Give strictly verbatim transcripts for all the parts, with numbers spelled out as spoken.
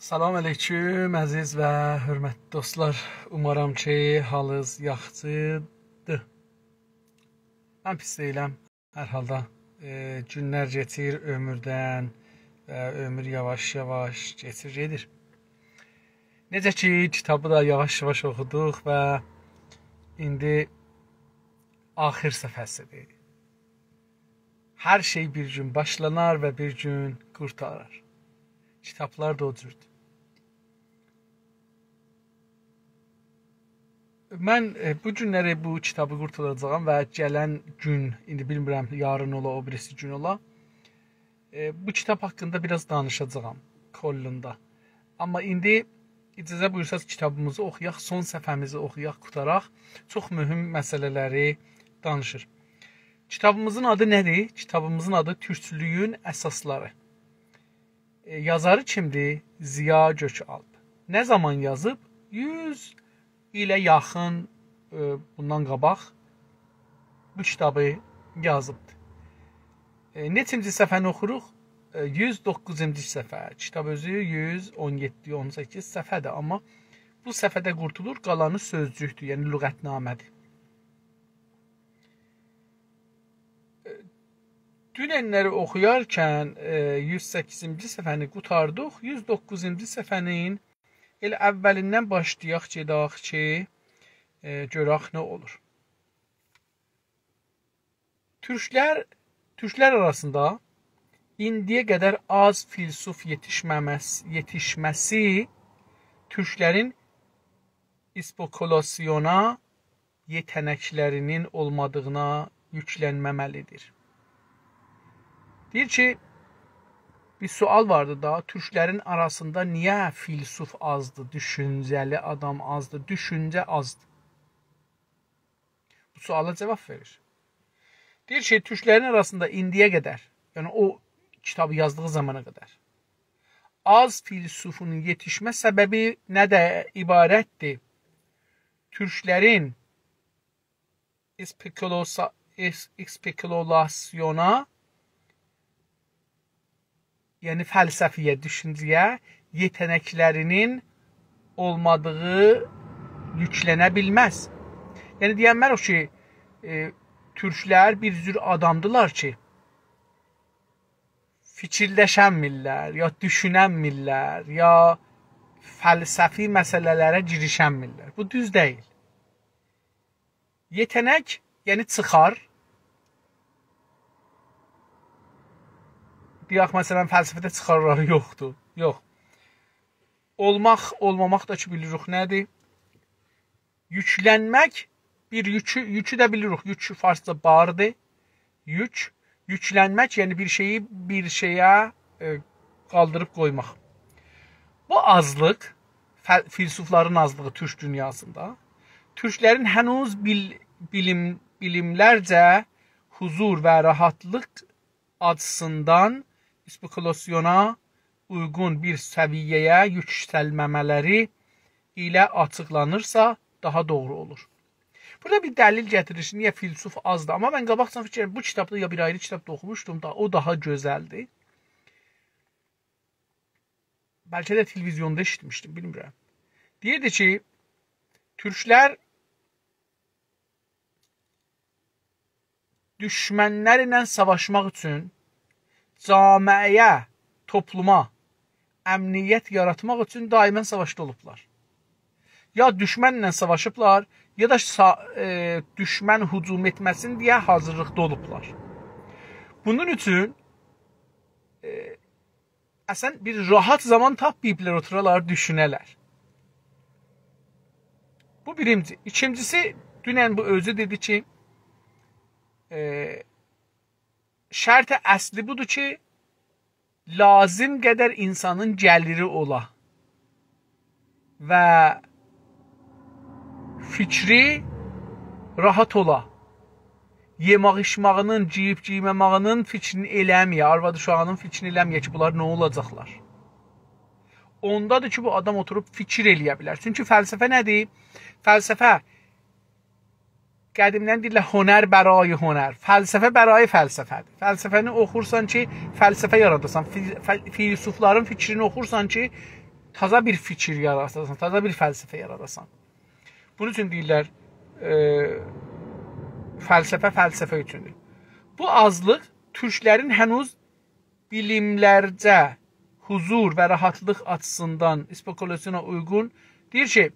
سلام علیکم، عزیز و حؤرمتلی دوستلار. اومارام کی، حالینیز یاخشیدیر. من پیس دئییلم. هر حالدا، ائ، گونلر کئچیر عؤموردن و عؤمور یاواش-یاواش کئچیر گئدیر. نئجه کی، کیتابی دا یاواش-یاواش اوخودوق و ایندی آخیر صفحه‌سیدیر. هر شئی بیر گون باشلانار و بیر گون قورتارار. کیتابلار دا او جوردور. من، ائ، بو گونلری بو کیتابی قورتاراجاغام و گلن گون، ایندی بیلمیرم، یارین اولا، او بیریسی گون اولا، ائ، بو کیتاب حاقیندا بیر آز دانیشاجاغام کلّوندا. آمما ایندی اجازه بویورساز کیتابیمیزی اوخویاق، سون صفحه‌میزی اوخویاق، قوتاراق. چوخ مهم مسئله‌لری دانیشیر. کیتابیمیزین آدی نه‌دیر؟ کیتابیمیزین آدی تورکچولویون اساسلاری. ائ، یازاری کیمدیر؟ ضیا گؤک‌آلپ. نه زامان یازیب؟ یوز ایله یاخین، ائ، بوندان قاباق بو کیتابی یازیبدیر. ائ، نئچینجی صفحه‌نی اوخوروق؟ ائ، یوز دوققوزونجو صفحه. کیتاب اؤزو یوز اون یئددی، اون سککیز صفحه‌دیر، آمما بو صفحه‌ده قورتولور، قالانی سؤزجوکدور، یعنی لغت‌نامه‌دیر. دوننلری اوخویارکن، ائ، یوز سککیزینجی صفحه‌نی قوتاردیق. یوز دوققوزونجو صفحه‌نین ائله اوّلیندن باشلایاق، گئدک کی، ائ، گؤرک نه اولور. تورکلر، تورکلر آراسیندا ایندییه قدر آز فیلسوف یئتیشمه‌مس-، یئتیشمه‌سی تورکلرین اسپئکولاسیونا یئته‌نکلرینین اولمادیغینا یوکلنمه‌مه‌لیدیر. دئییر کی، بیر سؤال واردی دا، تورکلرین آراسیندا نییه فیلسوف آزدیر، دوشونجه‌لی آدام آزدیر، دوشونجه آزدیر؟ بو سؤالا جاواب وئریر. دئییر کی، تورکلرین آراسیندا ایندییه قدر، یعنی او کیتابی یازدیغی زامانا قدر آز فیلسوفون یئتیشمه سببی نه‌دن عبارتدیر؟ تورکلرین اسپئکولاسا-، اس-، اسپئکولاسیونا، یعنی فلسفه‌یه، دوشونجه‌یه یئته‌نکلرینین اولمادیغی یوکلنه بیلمز. یعنی دئینمه‌ریک کی، ائ، تورکلر بیر جور آدامدیلار کی، فیکیرلشنمیرلر، یا دوشوننمیرلر، یا فلسفی مسئله‌لره گیریشنمیرلر. بو دوز دئییل. یئته‌نک، یعنی چیخار. دئیک، مثلا، فلسفه‌ده چیخارلاری یوخدور. یوخ. اولماق، اولماماق دا کی، بیلیریک نه‌دیر. یوکلنمک، بیر یوکو، یوکو ده بیلیریک. یوک فارسجا باردیر. یوک، یوکلنمک، یعنی بیر شئیی بیر شئیه، ائ، قالدیریب قویماق. بو آزلیق، فل-، فیلسوفلارین آزلیغی تورک دونیاسیندا، تورکلرین هنوز بیل-، بیلیم-، بیلیملرجه حضور و راحتلیق آچیسیندان اسپئکولاسیونا اویغون بیر سویه‌یه یوکسلمه‌مه‌لری ایله آچیقلانیرسا، داها دوغرو اولور. بورادا بیر دلیل گتیریر کی، نییه فیلسوف آزدیر. آمما من قاباقجادان فیکیر، بو کیتابدا یا بیر آیری کیتابدا اوخوموشدوم دا، او داها گؤزلدیر. بلکه ده تلویزیوندا ائشیتمیشدیم، بیلمیرم. دئییردی کی، تورکلر دوشمنلرله ساواشماق اوچون، جامعه‌یه، توپلوما امنیت یاراتماق اوچون دائما ساواشدا اولوبلار. یا دوشمنله ساواشیبلار، یا دا سا-، ائ، دوشمن هجوم ائتمه‌سین دئیه حاضیرلیقدا اولوبلار. بونون اوچون، ائ، اصلا بیر راحت زامان تاپماییبلار، اوتورالار، دوشونه‌لر. بو بیرینجی. ایکینجیسی، دونن بو اؤزو دئدی کی، ائ، شرط اصلی بودور کی، لازیم قدر اینسانین گلیری اولا و فیکری راحت اولا. یئمک ایچمه‌یینین، گئییب گئیمه‌مه‌یینین فیکرینی ائله‌مه‌یه، آرواد اوشاغینین فیکرینی ائله‌مه‌یه کی، بونلار نه اولاجاقلار. اوندادیر کی، بو آدام اوتوروب فیکیر ائله‌یه بیلر. چونکی فلسفه نه‌دیر؟ فلسفه قدیمدن دئییرلر، «هنر برای هنر»، فلسفه برای فلسفه‌دیر. فلسفه‌نی اوخورسان کی، فلسفه یاراداسان، فی-، فل-، فیلسوفلارین فیکرینی اوخورسان کی، تازا بیر فیکیر یاراداسان، تازا بیر فلسفه یاراداسان. بونون اوچون دئییرلر، ائ، فلسفه فلسفه اوچوندور. بو آزلیق تورکلرین هنوز بیلیملرجه حضور و راحتلیق آچیسیندان اسپئکولاسیونا اویغون، دئییر کی،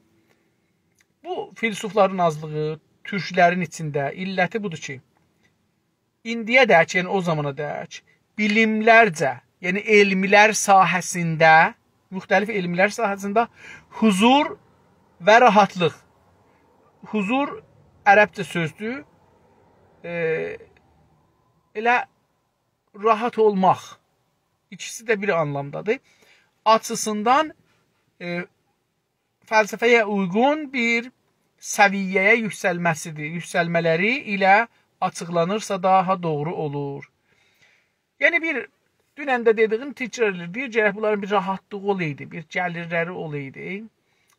بو فیلسوفلارین آزلیغی تورکلرین ایچینده علتی بودور کی، ایندییه‌دک، یعنی او زامانادک بیلیملرجه، یعنی علملر ساحه‌سینده، مختلف علملر ساحه‌سینده حضور و راحتلیق. حضور عربجه سؤزدور. ائ، ائله راحت اولماق. ایکیسی ده بیر آنلامدادیر. آچیسیندان، ائ، فلسفه‌یه اویغون بیر سویه‌یه یوکسلمه‌سیدیر. یوکسلمه‌لری ایله آچیقلانیرسا داها دوغرو اولور. یعنی بیر، دونن ده دئدیگینی تکرار ائدیر. دئییر، گرک بونلارین بیر راحتلیغی اولایدی، بیر گلیرلری اولایدی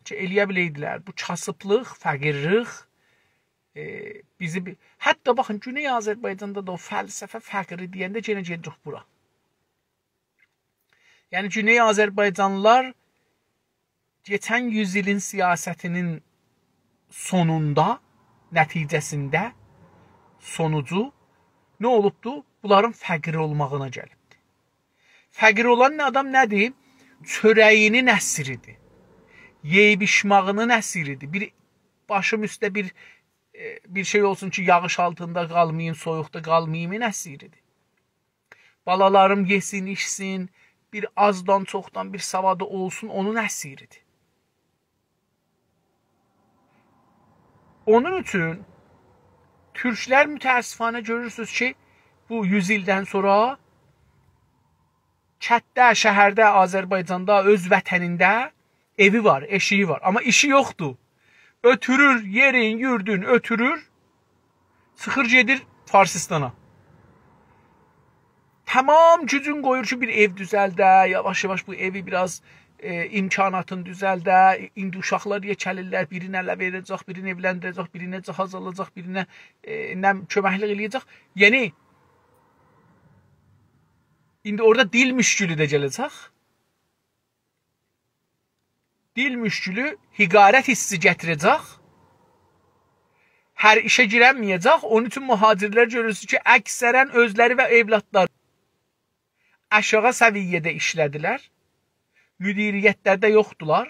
کی، ائلیه بیله‌یدیلر. بو کاسیبلیق، فقیرلیک، ائ، بیزی بیر، حتی باخین، گونئی آذربایجاندا دا او فلسفه فقیری دئینده یئنه گئدیریک بورا. یعنی گونئی آذربایجانلیلار کئچن یوز ایلین سیاستینین سونوندا، نتیجه‌سینده، سونوجو نه اولوبدو؟ بونلارین فقیر اولماغینا گلیبدی. فقیر اولان آدام نه‌دیر؟ چؤره‌یینین اسیریدیر. یئییب ایچماغینین اسیریدیر. بیر باشیم اوسته بیر، ائ، بیر شئی اولسون کی، یاغیش آلتیندا قالماییم، سویوقدا قالماییمین اسیریدیر. بالالاریم یئسین، ایچسین، بیر آزدان چوخدان بیر سوادی اولسون، اونون اسیریدیر. اونون اوچون تورکلر متأسفانه گؤرورسونوز کی، بو یوز ایلدن سونرا کتده، شهرده، آذربایجاندا، اؤز وطنینده ائوی وار، ائشیگی وار، آمما ایشی یوخدور. اؤتورور، یئرین، یوردون اؤتورور، چیخیر گئدیر فارسیستانا. تمام گوجون قویور کی، بیر ائو دوزلده، یاواش-یاواش بو ائوی بیر آز، ائ، امکاناتین دوزلده. ایندی اوشاقلار یئکه‌لیرلر، بیرینی اله وئره‌جک، بیرینی ائولندیره‌جک، بیرینه جهاز آلاجاق، بیرینه، ائ، نه، کؤمکلیک ائله‌یه‌جک. یعنی، ایندی اورادا دیل مشکلی ده گله‌جک. دیل مشکلی حقارت حیسی گتیره‌جک. هر ایشه گیرنمه‌یه‌جک. اونون اوچون مهاجرلر گؤرورسونوز کی، اکثراً اؤزلری و اولادلار آشاغی سویه‌ده ایشله‌دیلر. مدیریتلرده یوخدولار.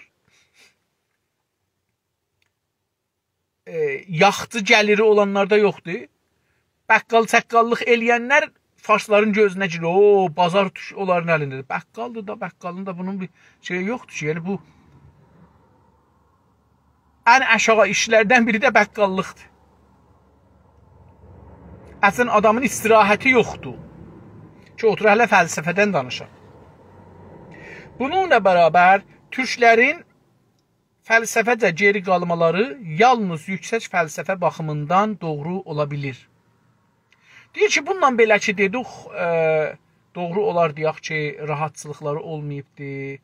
ائ، یاخچی گلیری اولانلار دا یوخدور. بقال-چقاللیق ائله‌ینلر فارسلارین گؤزونه گیریر. او، بازار دوش-، اونلارین الینده‌دیر. بقالدیر دا، بقالین دا بونون بیر شئیی یوخدور کی، یعنی بو ان آشاغی ایشلردن بیری ده بقاللیقدیر. اصلاً آدامین استراحتی یوخدور کی، اوتورا هله فلسفه‌دن دانیشا. بونونلا برابر تورکلرین فلسفه‌جه گئری قالمالاری یالنیز یوکسک فلسفه باخیمیندان دوغرو اولا بیلیر. دئییر کی، بونونلا بئله کی، دئدیک، ائ، دوغرو اولار دئیک کی، راحتچیلیقلاری اولماییبدی،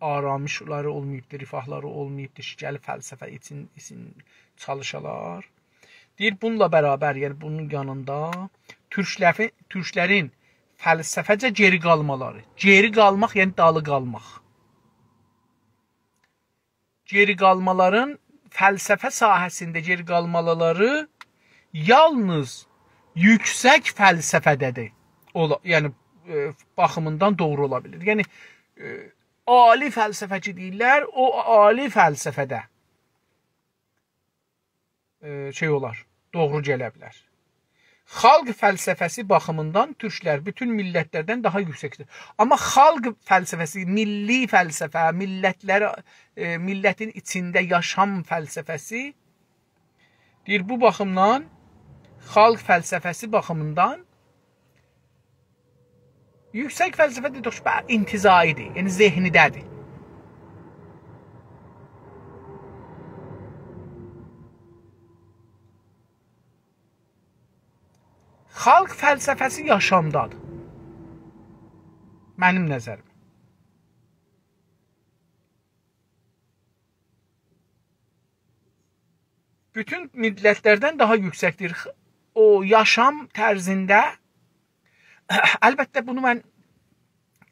آرامشلاری اولماییبدی، رفاهلاری اولماییبدی کی، گلیب فلسفه اوچون، اوچون چالیشالار. دئییر، بونونلا برابر، یعنی بونون یانیندا تورکلفی-، تورکلرین فلسفه‌جه گئری قالمالاری. گئری قالماق، یعنی دالی قالماق. گئری قالمالارین، فلسفه ساحه‌سینده گئری قالمالاری یالنیز یوکسک فلسفه‌ده‌دیر. اولا-، یعنی، ائ، باخیمیندان دوغرو اولا بیلیر. یعنی، ائ، عالی فلسفه کی دئییرلر، او عالی فلسفه‌ده ائ، شئی اولار، دوغرو گله بیلر. خالق فلسفه‌سی باخیمیندان تورکلر بوتون میللتلردن داها یوکسکدیر. آمما خالق فلسفه‌سی، میللی فلسفه، میللتلر، ائ، میللتین ایچینده یاشام فلسفه‌سی، دئییر، بو باخیمدان، خالق فلسفه‌سی باخیمیندان یوکسک فلسفه دئدیک کی، بلی، انتزاعی‌دیر، یعنی ذهنیده‌دیر. خالق فلسفه‌سی یاشامدادیر. منیم نظریم. بوتون میللتلردن داها یوکسکدیر. خ-، او یاشام طرزینده، البته، بونو من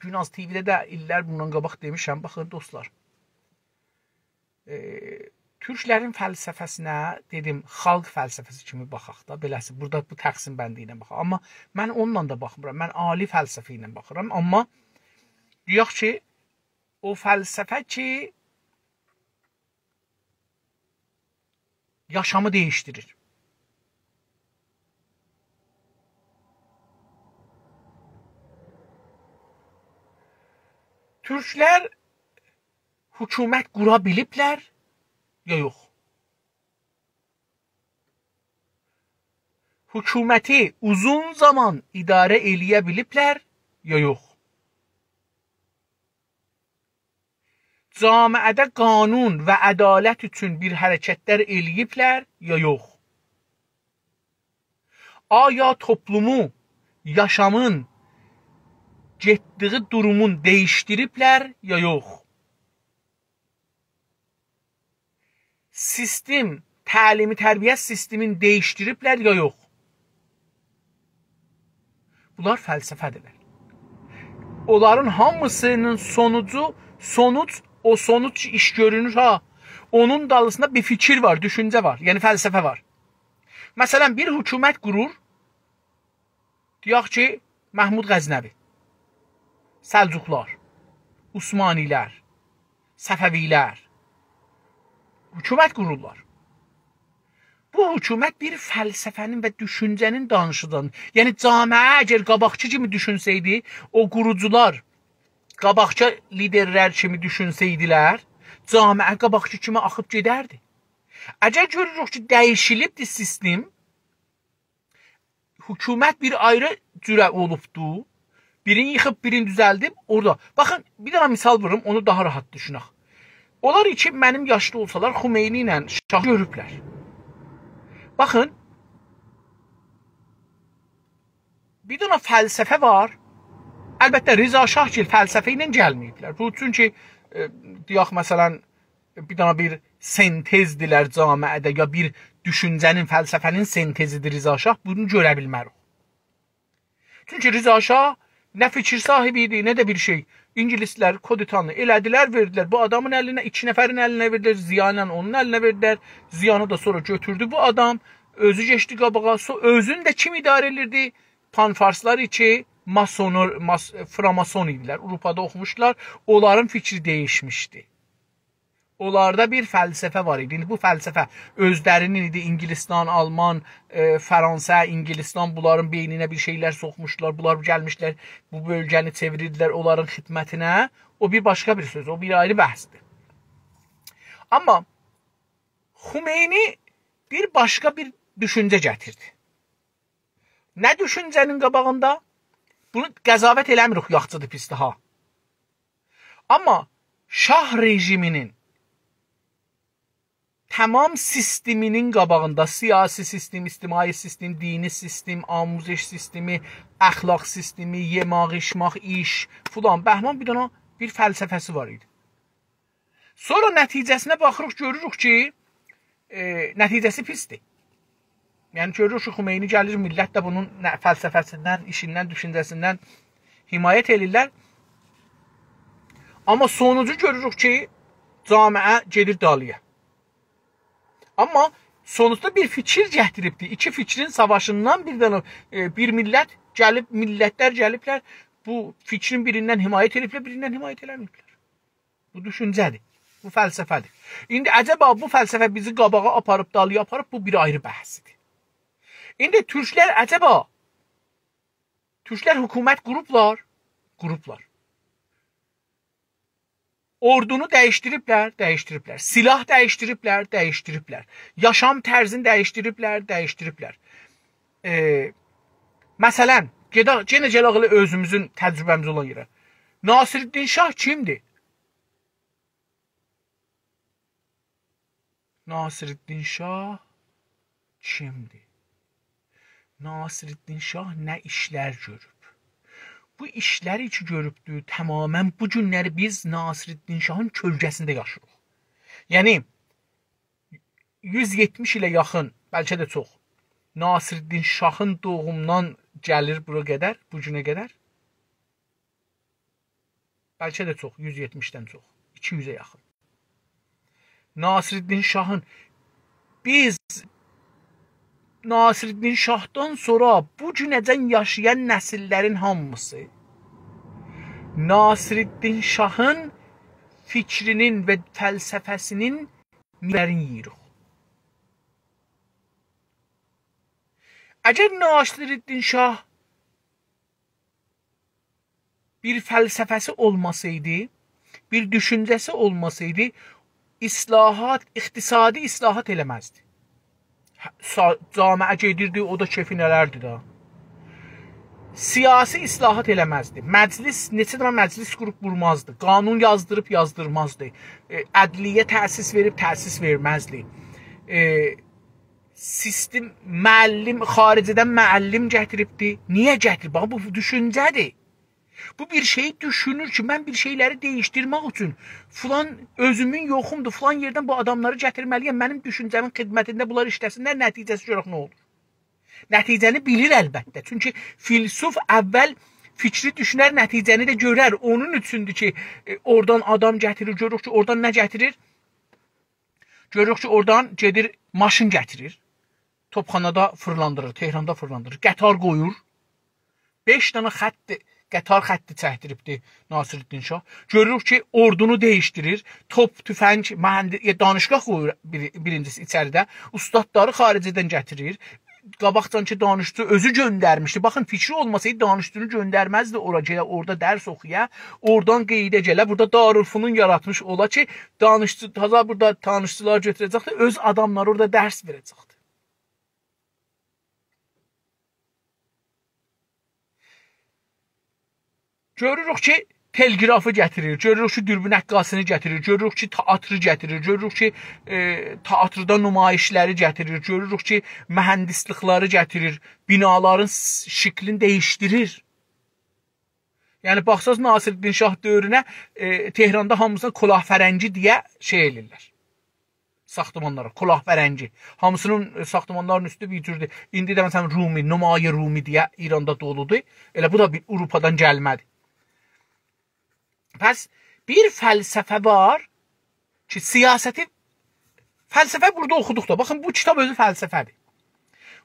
گوناز تی‌وی‌ده ده ایللر بوندان قاباق دئمیشم، باخین دوستلار. ائ، تورکلرین فلسفه‌سینه، دئدیم، خالق فلسفه‌سی کیمی باخاق دا، بئله‌سی، بورادا بو تقسیم بندی ایله باخاق. آمما من اونونلا دا باخمیرام، من عالی فلسفه ایله باخیرام. آمما دئیک کی، او فلسفه کی، یاشامی دییشدیریر. تورکلر حکومت قورا بیلیبلر، یا یوخ؟ حکومتی اوزون زامان اداره ائله‌یه بیلیبلر، یا یوخ؟ جامعه‌ده قانون و عدالت اوچون بیر حرکتلر ائله‌ییبلر، یا یوخ؟ آیا توپلومو، یاشامین گئتدیگی دورومون دییشدیریبلر، یا یوخ؟ سیستم، تعلیمی تربیه سیستمین دییشدیریبلر، یا یوخ؟ بونلار فلسفه‌دیرلر. اونلارین هامیسینین سونوجو، سونوج، او سونوج کی، ایش گؤرونور ها. اونون دالیسیندا بیر فیکیر وار، دوشونجه وار، یعنی فلسفه وار. مثلا، بیر حکومت قورور، دئیک کی، محمود غزنوی، سلجوقلار، عثمانی‌لر، صفوی‌لر حکومت قورورلار. بو حکومت بیر فلسفه‌نین و دوشونجه‌نین دانیشیدان. یعنی، جامعه اگر قاباقکی کیمی دوشونسه‌یدی، او قوروجولار قاباقکی لیدرلر کیمی دوشونسه‌یدیلر، جامعه قاباقکی کیمی آخیب گئدردی. اگر گؤروروک کی، دییشیلیبدیر سیستم، حکومت بیر آیری جوره اولوبدو. بیرینی ییخیب، بیرینی دوزلدیب، اورادا. باخین، بیر دنه مثال ووروم، اونو داها راحت دوشونک. اونلار کی منیم یاشدا اولسالار، خمینی ایله شاهی گؤروبلر. باخین، بیر دنه فلسفه وار. البته، رضا شاه‌گیل فلسفه ایله گلمه‌ییبلر. بو، چونکی، ائ، دئیک، مثلا، بیر دنه بیر سنتزدیلر جامعه‌ده، یا بیر دوشونجه‌نین، فلسفه‌نین سنتزیدیر رضا شاه، بونو گؤره بیلمه‌ریک. چونکی رضا شاه نه فیکیر صاحیبی ایدی، نه ده بیر شئی. اینگیلیسلر کودتانی ائله‌دیلر، وئردیلر بو آدامین الینه، ایکی نفرین الینه وئردیلر، ضیاء ایله اونون الینه وئردیلر. ضیاءنی دا سونرا گؤتوردو بو آدام، اؤزو گئچدی قاباغا، سو-، اؤزونو ده کیم اداره ائدیردی؟ پان‌فارسلار کی، ماسونور-، ماس-، فراماسون ایدیلر، آوروپادا اوخوموشدولار، اونلارین فیکری دییشمیشدی. اونلاردا بیر فلسفه وار ایدی. ایندی بو فلسفه اؤزلرینین ایدی، اینگیلیستان، آلمان، ائ، فرانسه، اینگیلیستان، بونلارین بئینینه بیر شئیلر سوخموشدولار، بونلار گلمیشلر، بو بؤلگه‌نی چئویریردیلر اونلارین خدمتینه. او بیر باشقا بیر سؤز، او بیر آیری بحثدیر. آمما خمینی بیر باشقا بیر دوشونجه گتیردی. نه دوشونجه‌نین قاباغیندا؟ بونو قضاوت ائله‌میریک، یاخشیدیر، پیسدیر ها. آمما شاه رژیمینین تمام سیستمینین قاباغیندا، سیاسی سیستم، اجتماعی سیستم، دینی سیستم، آموزش سیستمی، اخلاق سیستمی، یئماق، ایچماق، ایش، فلان، بهمان، بیر دنه بیر فلسفه‌سی وار ایدی. سونرا نتیجه‌سینه باخیریق، گؤروروک کی، ائ، نتیجه‌سی پیسدیر. یعنی، گؤروروک کی، خمینی گلیر، میللت ده بونون نه-، فلسفه‌سیندن، ایشیندن، دوشونجه‌سیندن حمایت ائله‌ییرلر. آمما سونوجو گؤروروک کی، جامعه گئدیر دالییا. آمما سونوجدا بیر فیکیر گتیریبدی. ایکی فیکرین ساواشیندان بیر دنه، ائ، بیر میللت گلیب، میللتلر گلیبلر، بو فیکرین بیریندن حمایت ائدیبلر، بیریندن حمایت ائله‌مه‌ییبلر. بو دوشونجه‌دیر، بو فلسفه‌دیر. ایندی عجبا بو فلسفه بیزی قاباغا آپاریب، دالییا آپاریب، بو بیر آیری بحثدیر. ایندی تورکلر عجبا، تورکلر حکومت قوروبلار؟ قوروبلار. اوردونو دییشدیریبلر؟ دییشدیریبلر. سلاح دییشدیریبلر؟ دییشدیریبلر. یاشام طرزینی دییشدیریبلر؟ دییشدیریبلر. ائ، مثلا، گئدک، یئنه گلک ائله اؤزوموزون تجربه‌میز اولان یئره. ناصرالدین شاه کیمدیر؟ ناصرالدین شاه کیمدیر؟ ناصرالدین شاه نه ایشلر گؤروب؟ بو ایشلری کی گؤروبدور، تماما بو گونلری بیز ناصرالدین شاهین کؤلگه‌سینده یاشاییریق. یعنی، یوز یئتمیش ایله یاخین، بلکه ده چوخ، ناصرالدین شاهین دوغوموندان گلیر بورا قدر، بو گونه قدر. بلکه ده چوخ، یوز یئتمیشدن چوخ، ایکی یوزه یاخین. ناصرالدین شاهین، بیز ناصرالدین شاهدان سونرا بو گونه‌جن یاشایان نسیللرین هامیسی ناصرالدین شاهین فیکرینین و فلسفه‌سینین میوه‌لرینی یئییریک. اگر ناصرالدین شاه بیر فلسفه‌سی اولماسایدی، بیر دوشونجه‌سی اولماسایدی، اصلاحات، اقتصادی اصلاحات ائله‌مزدی. هه، سا-، جامعه گئدیردی، او دا کئفین ائلردی ده. سیاسی اصلاحات ائله‌مزدی. مجلس، نئچه دنه مجلس قوروب قورمازدی. قانون یازدیریب یازدیرمازدی. ائ، عدلیه تأسیس وئریب تأسیس وئرمزدی. ائ، سیستم، معلم، خارجه‌دن معلم گتیریبدی. نییه گتیریب؟ باخ، بو دوشونجه‌دیر. بو بیر شئیی دوشونور کی، من بیر شئیلری دییشدیرمک اوچون فلان، اؤزومون یوخومدور، فلان یئردن بو آداملاری گتیرمه‌لی‌یم، منیم دوشونجه‌مین خدمتینده بونلار ایشله‌سینلر، نتیجه‌سی گؤرک نه اولور. نتیجه‌نی بیلیر البته. چونکی فیلسوف اول فیکری دوشونر، نتیجه‌نی ده گؤرر. اونون اوچوندور کی، ائ، اورادان آدام گتیریر، گؤروروک کی، اورادان نه گتیریر؟ گؤروروک کی، اورادان گئدیر، ماشین گتیریر. توپخانادا فیرلاندیریر، تهراندا فیرلاندیریر. قطار قویور. بئش دنه خط، قطار خطی چکدیریبدی ناصرالدین شاه. گؤروروک کی، اوردونو دییشدیریر. توپ، توفنگ، مهندی-، ائ، دانشگاه قویور بیر-، بیرینجیسی ایچریده. اوستادلاری خارجه‌دن گتیریر. قاباقجان کی، دانشجو اؤزو گؤندرمیشدی. باخین، فیکری اولماسایدی، دانشجونو گؤندرمزدی اورا گله، اورادا درس اوخویا، اورادان قاییدا گله، بورادا دارالفنون یاراتمیش اولا کی، دانشجو، تازا بورادا دانشجولار گؤتوره‌جکدی، اؤز آداملاری اورادا درس وئره‌جکدی. گؤروروک کی، تلگرافی گتیریر، گؤروروک کی، دوربین عکاسینی گتیریر، گؤروروک کی، تئاتری گتیریر، گؤروروک کی، ائ، تئاتردا نمایشلری گتیریر، گؤروروک کی، مهندسلیکلری گتیریر، بینالارین س-، شکلینی دییشدیریر. یعنی، باخساز ناصرالدین شاه دؤورونه، ائ، تهراندا هامیسینا کلاه‌فرنگی دئیه شئی ائله‌ییرلر. ساختمانلارا، کلاه‌فرنگی. هامیسینین، ائ، ساختمانلارین اوستو بیر جوردور. ایندی ده، مثلا، رومی، نمای رومی دئیه ایراندا دولودور. ائله بو دا بیر آوروپادان گلمه‌دیر. پس بیر فلسفه وار کی، سیاستی، فلسفه بورادا اوخودوق دا. باخین، بو کیتاب اؤزو فلسفه‌دیر.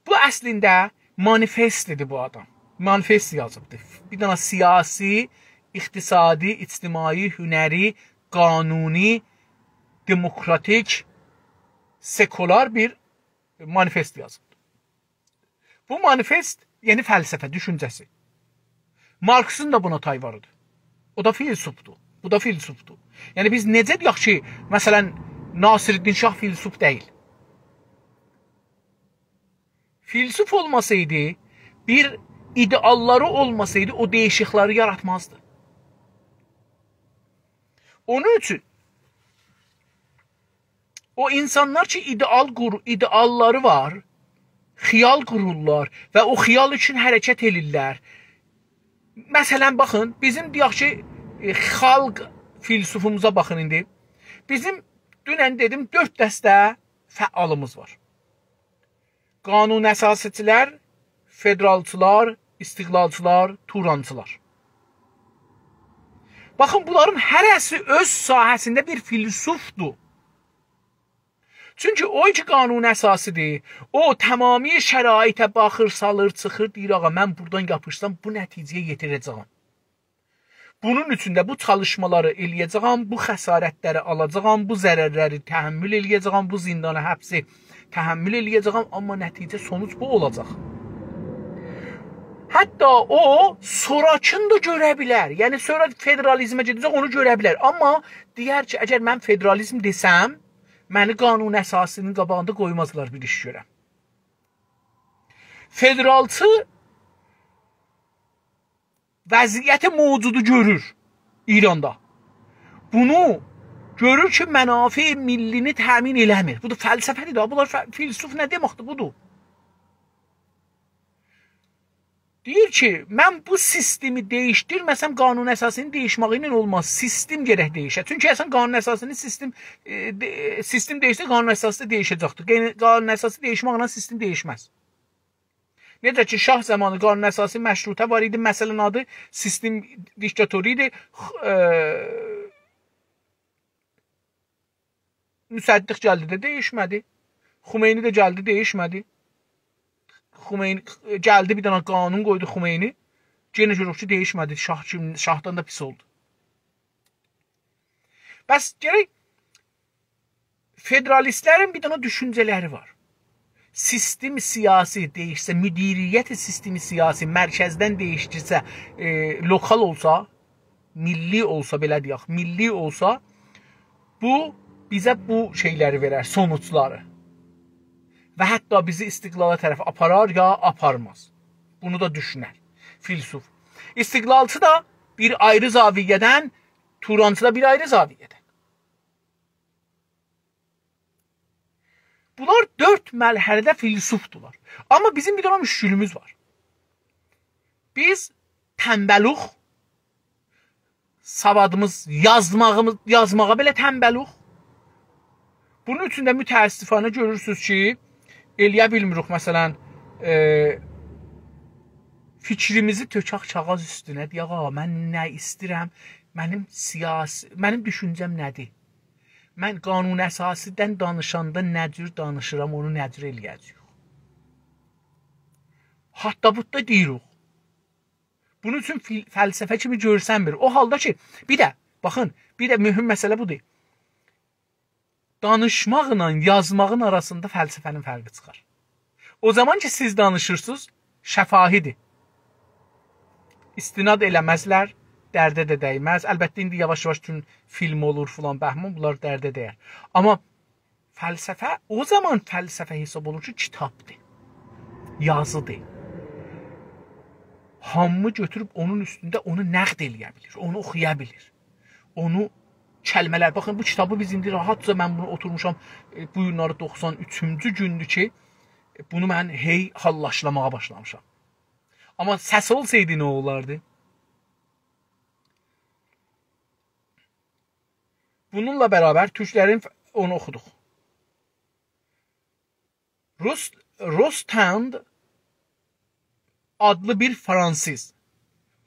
بو اصلینده مانیفست ایدی بو آدام. مانیفست یازیبدی. بیر دنه سیاسی، اقتصادی، اجتماعی، هنری، قانونی، دموکراتیک، سکولار بیر مانیفست یازیبدی. بو مانیفست، یعنی فلسفه دوشونجه‌سی. مارکسین دا بونا تای وار ایدی. او دا فیلسوفدور. بو دا فیلسوفدور. یعنی بیز نئجه دئیک کی، مثلا، ناصرالدین شاه فیلسوف دئییل؟ فیلسوف اولماسایدی، بیر ایده‌آللاری اولماسایدی، او دییشیکلیکلری یاراتمازدی. اونون اوچون او اینسانلار کی، ایده‌آل قور-، ایده‌آللاری وار، خیال قورورلار و او خیال اوچون حرکت ائله‌ییرلر. مثلا، باخین، بیزیم دئیک کی، ائ، خالق فیلسوفوموزا باخین ایندی. بیزیم، دونن دئدیم، دؤرد دسته فعالیمیز وار. قانون اساسی‌چیلر، فدرالچیلار، استقلالچیلار، تورانچیلار. باخین، بونلارین هره‌سی اؤز ساحه‌سینده بیر فیلسوفدور. چونکی او کی قانون اساسی‌دیر، او تمامی شرایطه باخیر، سالیر، چیخیر، دئییر: «آغا، من بورادان یاپیشسام، بو نتیجه‌یه یئتیره‌جه‌یم. بونون اوچون ده بو چالیشمالاری ائله‌یه‌جه‌یم، بو خسارتلری آلاجاغام، بو ضررلری تحمل ائله‌یه‌جه‌یم، بو زیندانا، حبسی تحمل ائله‌یه‌جه‌یم، آمما نتیجه، سونوج بو اولاجاق.» حتی او سونراکینی دا گؤره بیلر. یعنی، سونرا فدرالیزمه گئده‌جک، اونو گؤره بیلر. آمما دئیر کی، اگر من فدرالیزم دئسم، منی قانون اساسی‌نین قاباغیندا قویمازلار بیر ایش گؤرم. فدرالچی وضعیت موجودو گؤرور ایراندا. بونو گؤرور کی، منافع ملی‌نی تأمین ائله‌میر. بو دا فلسفه‌دیر ده. بونلار ف-، فیلسوف نه دئمکدیر؟ بودور. دئییر کی، من بو سیستمی دییشدیرمه‌سم، قانون اساسی‌نین دییشمه‌یی ایله اولماز. سیستم گرک دییشه. چونکی اصلا قانون اساسی‌نین سیستم، ائ، دئ-، سیستم دییشسه، قانون اساسی دییشه‌جکدیر. قانون اساسی دییشمکله سیستم دییشمز. نئجه کی، شاه زامانی قانون اساسی، مشروطه وار ایدی، مسئله‌نین آدی سیستم دیکتاتوری ایدی. خ-، ائ، مصدق گلدی ده دییشمه‌دی. خمینی ده گلدی، دییشمه‌دی. خمینی گلدی، بیر دنه قانون قویدو خمینی. یئنه گؤروروک کی، دییشمه‌دی. شاه کیم، شاهدان دا پیس اولدو. بس گرک فدرالیست‌لرین بیر دنه دوشونجه‌لری وار. سیستم سیاسی دییشسه، مدیریت سیستم سیاسی مرکزدن دییشدیرسه، ائ، لوکال اولسا، میللی اولسا، بئله دئیک، میللی اولسا، بو بیزه بو شئیلری وئرر، سونوجلاری. و حتی بیزی استقلالا طرف آپارار یا آپارماز. بونو دا دوشونر فیلسوف. استقلالچی دا بیر آیری زاویه‌دن، تورانچی دا بیر آیری زاویه‌دن. بونلار دؤرد مرحله‌ده فیلسوفدولار. آمما بیزیم بیر دنه مشکلیمیز وار. بیز تنبلوخ، سوادیمیز، یازماغیمیز، یازماغا بئله تنبلوخ. بونون اوچون ده متأسفانه گؤرورسونوز کی، ائلیه بیلمیریک، مثلا، ائ، فیکریمیزی تؤکک کاغیذ اوستونه، دئیک: «آغا، من نه ایسته‌ییرم، منیم سیاسی، منیم دوشونجه‌م نه‌دیر؟ من قانون اساسی‌دن دانیشاندا نه جور دانیشیرام، اونو نه جور ائلیه‌جه‌ییک؟» حتی بو دا دئییریک. بونون اوچون فیل-، فلسفه کیمی گؤرسنمیر. او حالدا کی، بیر ده، باخین، بیر ده مهم مسئله بودور. دانیشماقلا یازماغین آراسیندا فلسفه‌نین فرقی چیخار. او زامان کی، سیز دانیشیرسینیز، شفاهی‌دیر. استناد ائله‌مزلر، درده ده دَیمز. البته، ایندی یاواش-یاواش چون فیلم اولور فلان بهمان، بونلار درده دَیر. آمما فلسفه، او زامان فلسفه حساب اولونور کی، کیتابدیر، یازیدیر. هامی گؤتوروب اونون اوستونده اونو نقد ائلیه بیلیر، اونو اوخویا بیلیر. اونو کلمه‌لر، باخین، بو کیتابی بیز ایندی راحتجا، من بونو اوتورموشام، ائ، بو گونلری دوخسان اوچونجو گوندور کی، ائ، بونو من هئی حاللاشلاماغا باشلامیشام. آمما سس اولسایدی نه اولاردی؟ بونونلا برابر تورکلرین ف-، اونو اوخودوق. روس-، روستاند آدلی بیر فرانسیز.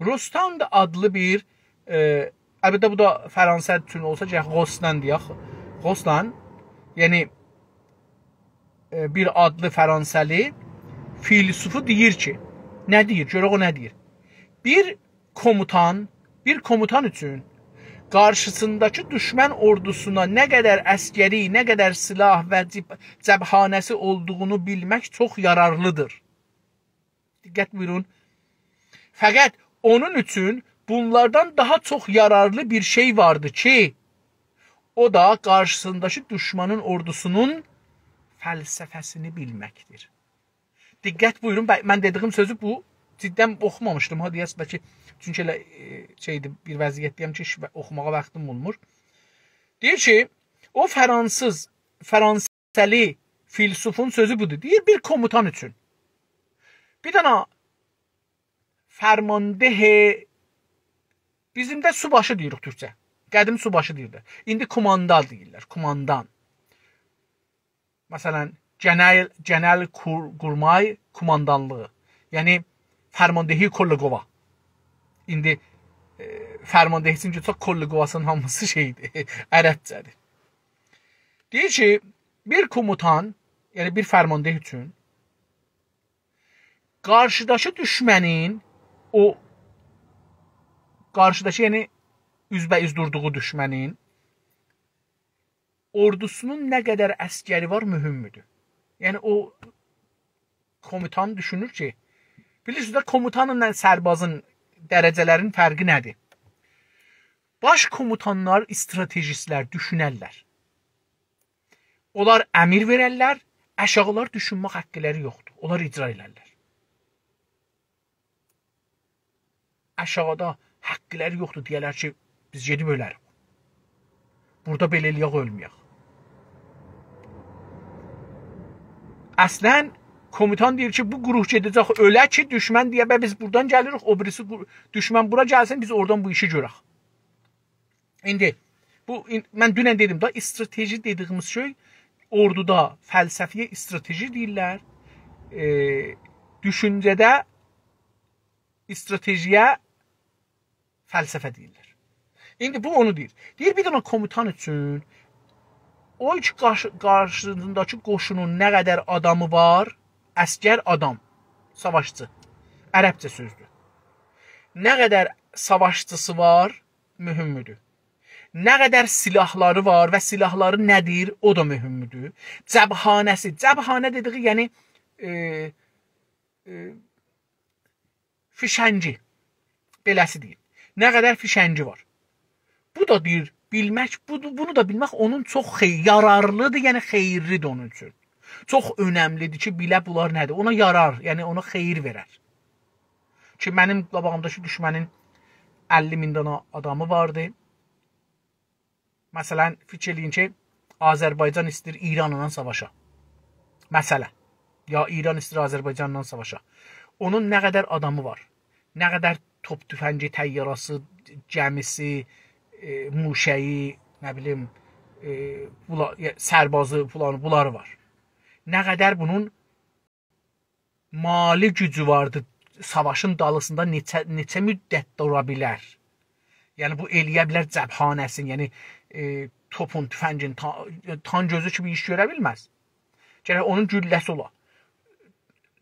روستاند آدلی بیر، ائ، البته، بو دا فرانسه اوچون اولسا، گرک غوستان دئیک. غوستان، یعنی، ائ، بیر آدلی فرانسه‌لی فیلسوفو دئییر کی، نه دئییر؟ گؤرک او نه دئییر. بیر کوموتان، بیر کوموتان اوچون قارشیسینداکی دوشمن اوردوسونا نه قدر عسکری، نه قدر سلاح و جب-، جبهه‌نه‌سی اولدوغونو بیلمک چوخ یارارلیدیر. دقت بویورون. فقط اونون اوچون بونلاردان داها چوخ یارارلی بیر شئی واردی کی، او دا قارشیسینداکی دوشمانین اوردوسونون فلسفه‌سینی بیلمکدیر. دقت بویورون، به-، من دئدیگیم سؤزو بو، جداً اوخومامیشدیم ها، دئیه‌سیز بلکه، چونکی ائله، ائ، شئیدی، بیر وضعیتده‌یم کی، هئچ اوخوماغا واختیم اولمور. دئییر کی، او فرانسیز، فرانسه‌لی فیلسوفون سؤزو بودور. دئییر، بیر کوموتان اوچون. بیر دنه فرمانده، بیزیم ده سوباشی دئییریک تورکجه. قدیم سوباشی دئییرلر. ایندی کوماندان دئییرلر، کوماندان. مثلا، گئنل، گئنل کور-، قورمای کوماندانلیغی. یعنی، فرماندهی کل قوا. ایندی، ائ، فرماندهی اوچون کی، چوخ کل قواسینین هامیسی شئیدیر، عربجه‌دیر. دئییر کی، بیر کوموتان، یعنی بیر فرمانده اوچون قارشیداکی دوشمنین، او قارشیداکی، یعنی اوزبه‌اوز دوردوغو دوشمنین اوردوسونون نه قدر عسکری وار، مهمدور. یعنی او کوموتان دوشونور کی، بیلیرسینیز ده، کوموتانلا سربازین درجه‌لرین فرقی نه‌دیر؟ باش کوموتانلار استراتژیستلر، دوشونرلر. اونلار امر وئررلر، آشاغیلار دوشونمک حقلری یوخدور. اونلار اجرا ائلرلر. آشاغیدا حقلری یوخدور دئیه‌لر کی، بیز گئدیب اؤلریک. بورادا بئله ائلیه‌ک، اؤلمه‌یک. اصلا، کوموتان دئییر کی، بو گروه گئده‌جک اؤله کی، دوشمن دئیه: «به، بیز بورادان گلیریک، او بیریسی گرو-، دوشمن بورا گلسین، بیز اورادان بو ایشی گؤرک.» ایندی بو، این-، من دونن دئدیم دا، استراتژی دئدیگیمیز شئی، اوردودا فلسفه‌یه استراتژی دئییرلر. ائ، دوشونجه‌ده استراتژی‌یه فلسفه دئییرلر. ایندی بو اونو دئییر. دئییر، بیر دنه کوموتان اوچون او کی قارشی-، قارشیسینداکی قوشونون نه قدر آدامی وار، عسگر آدام، ساواشچی، عربجه سؤزدور. نه قدر ساواشچیسی وار، مهمدور. نه قدر سلاحلاری وار و سلاحلاری نه‌دیر، او دا مهمدور. جبهه‌نه‌سی، جبهه‌نه دئدیگی، یعنی، ائ، ائ، فیشنگی، بئله‌سی دئییم. نه قدر فیشنگی وار. بو دا دئییر، بیلمک، بو، بونو دا بیلمک اونون چوخ خئ-، یارارلیدیر، یعنی خئییرلیدیر اونون اوچون. چوخ اؤنملیدیر کی، بیله بونلار نه‌دیر. اونا یارار، یعنی اونا خئییر وئرر. کی، منیم قاباغیمداکی دوشمنین اللی مین دنه آدامی واردی. مثلا، فیکیر ائله‌یین کی، آذربایجان ایسته‌ییر ایرانلا ساواشا. مثلا، یا ایران ایسته‌ییر آذربایجانلا ساواشا. اونون نه قدر آدامی وار، نه قدر توپ توفنگی، طیاره‌سی، گمی‌سی، ائ، موشکی، نه بیلیم، ائ، بولا-، یا، سربازی، فلان، بونلاری وار. نه قدر بونون مالی گوجو واردی، ساواشین دالیسیندا نئچه، نئچه مدت دورا بیلر؟ یعنی، بو ائله‌یه بیلر جبهه‌نه‌سین، یعنی، ائ، توپون، توفنگین، تا-، تانک اؤزو کی بیر ایش گؤره بیلمز. گرک اونون گولله‌سی اولا.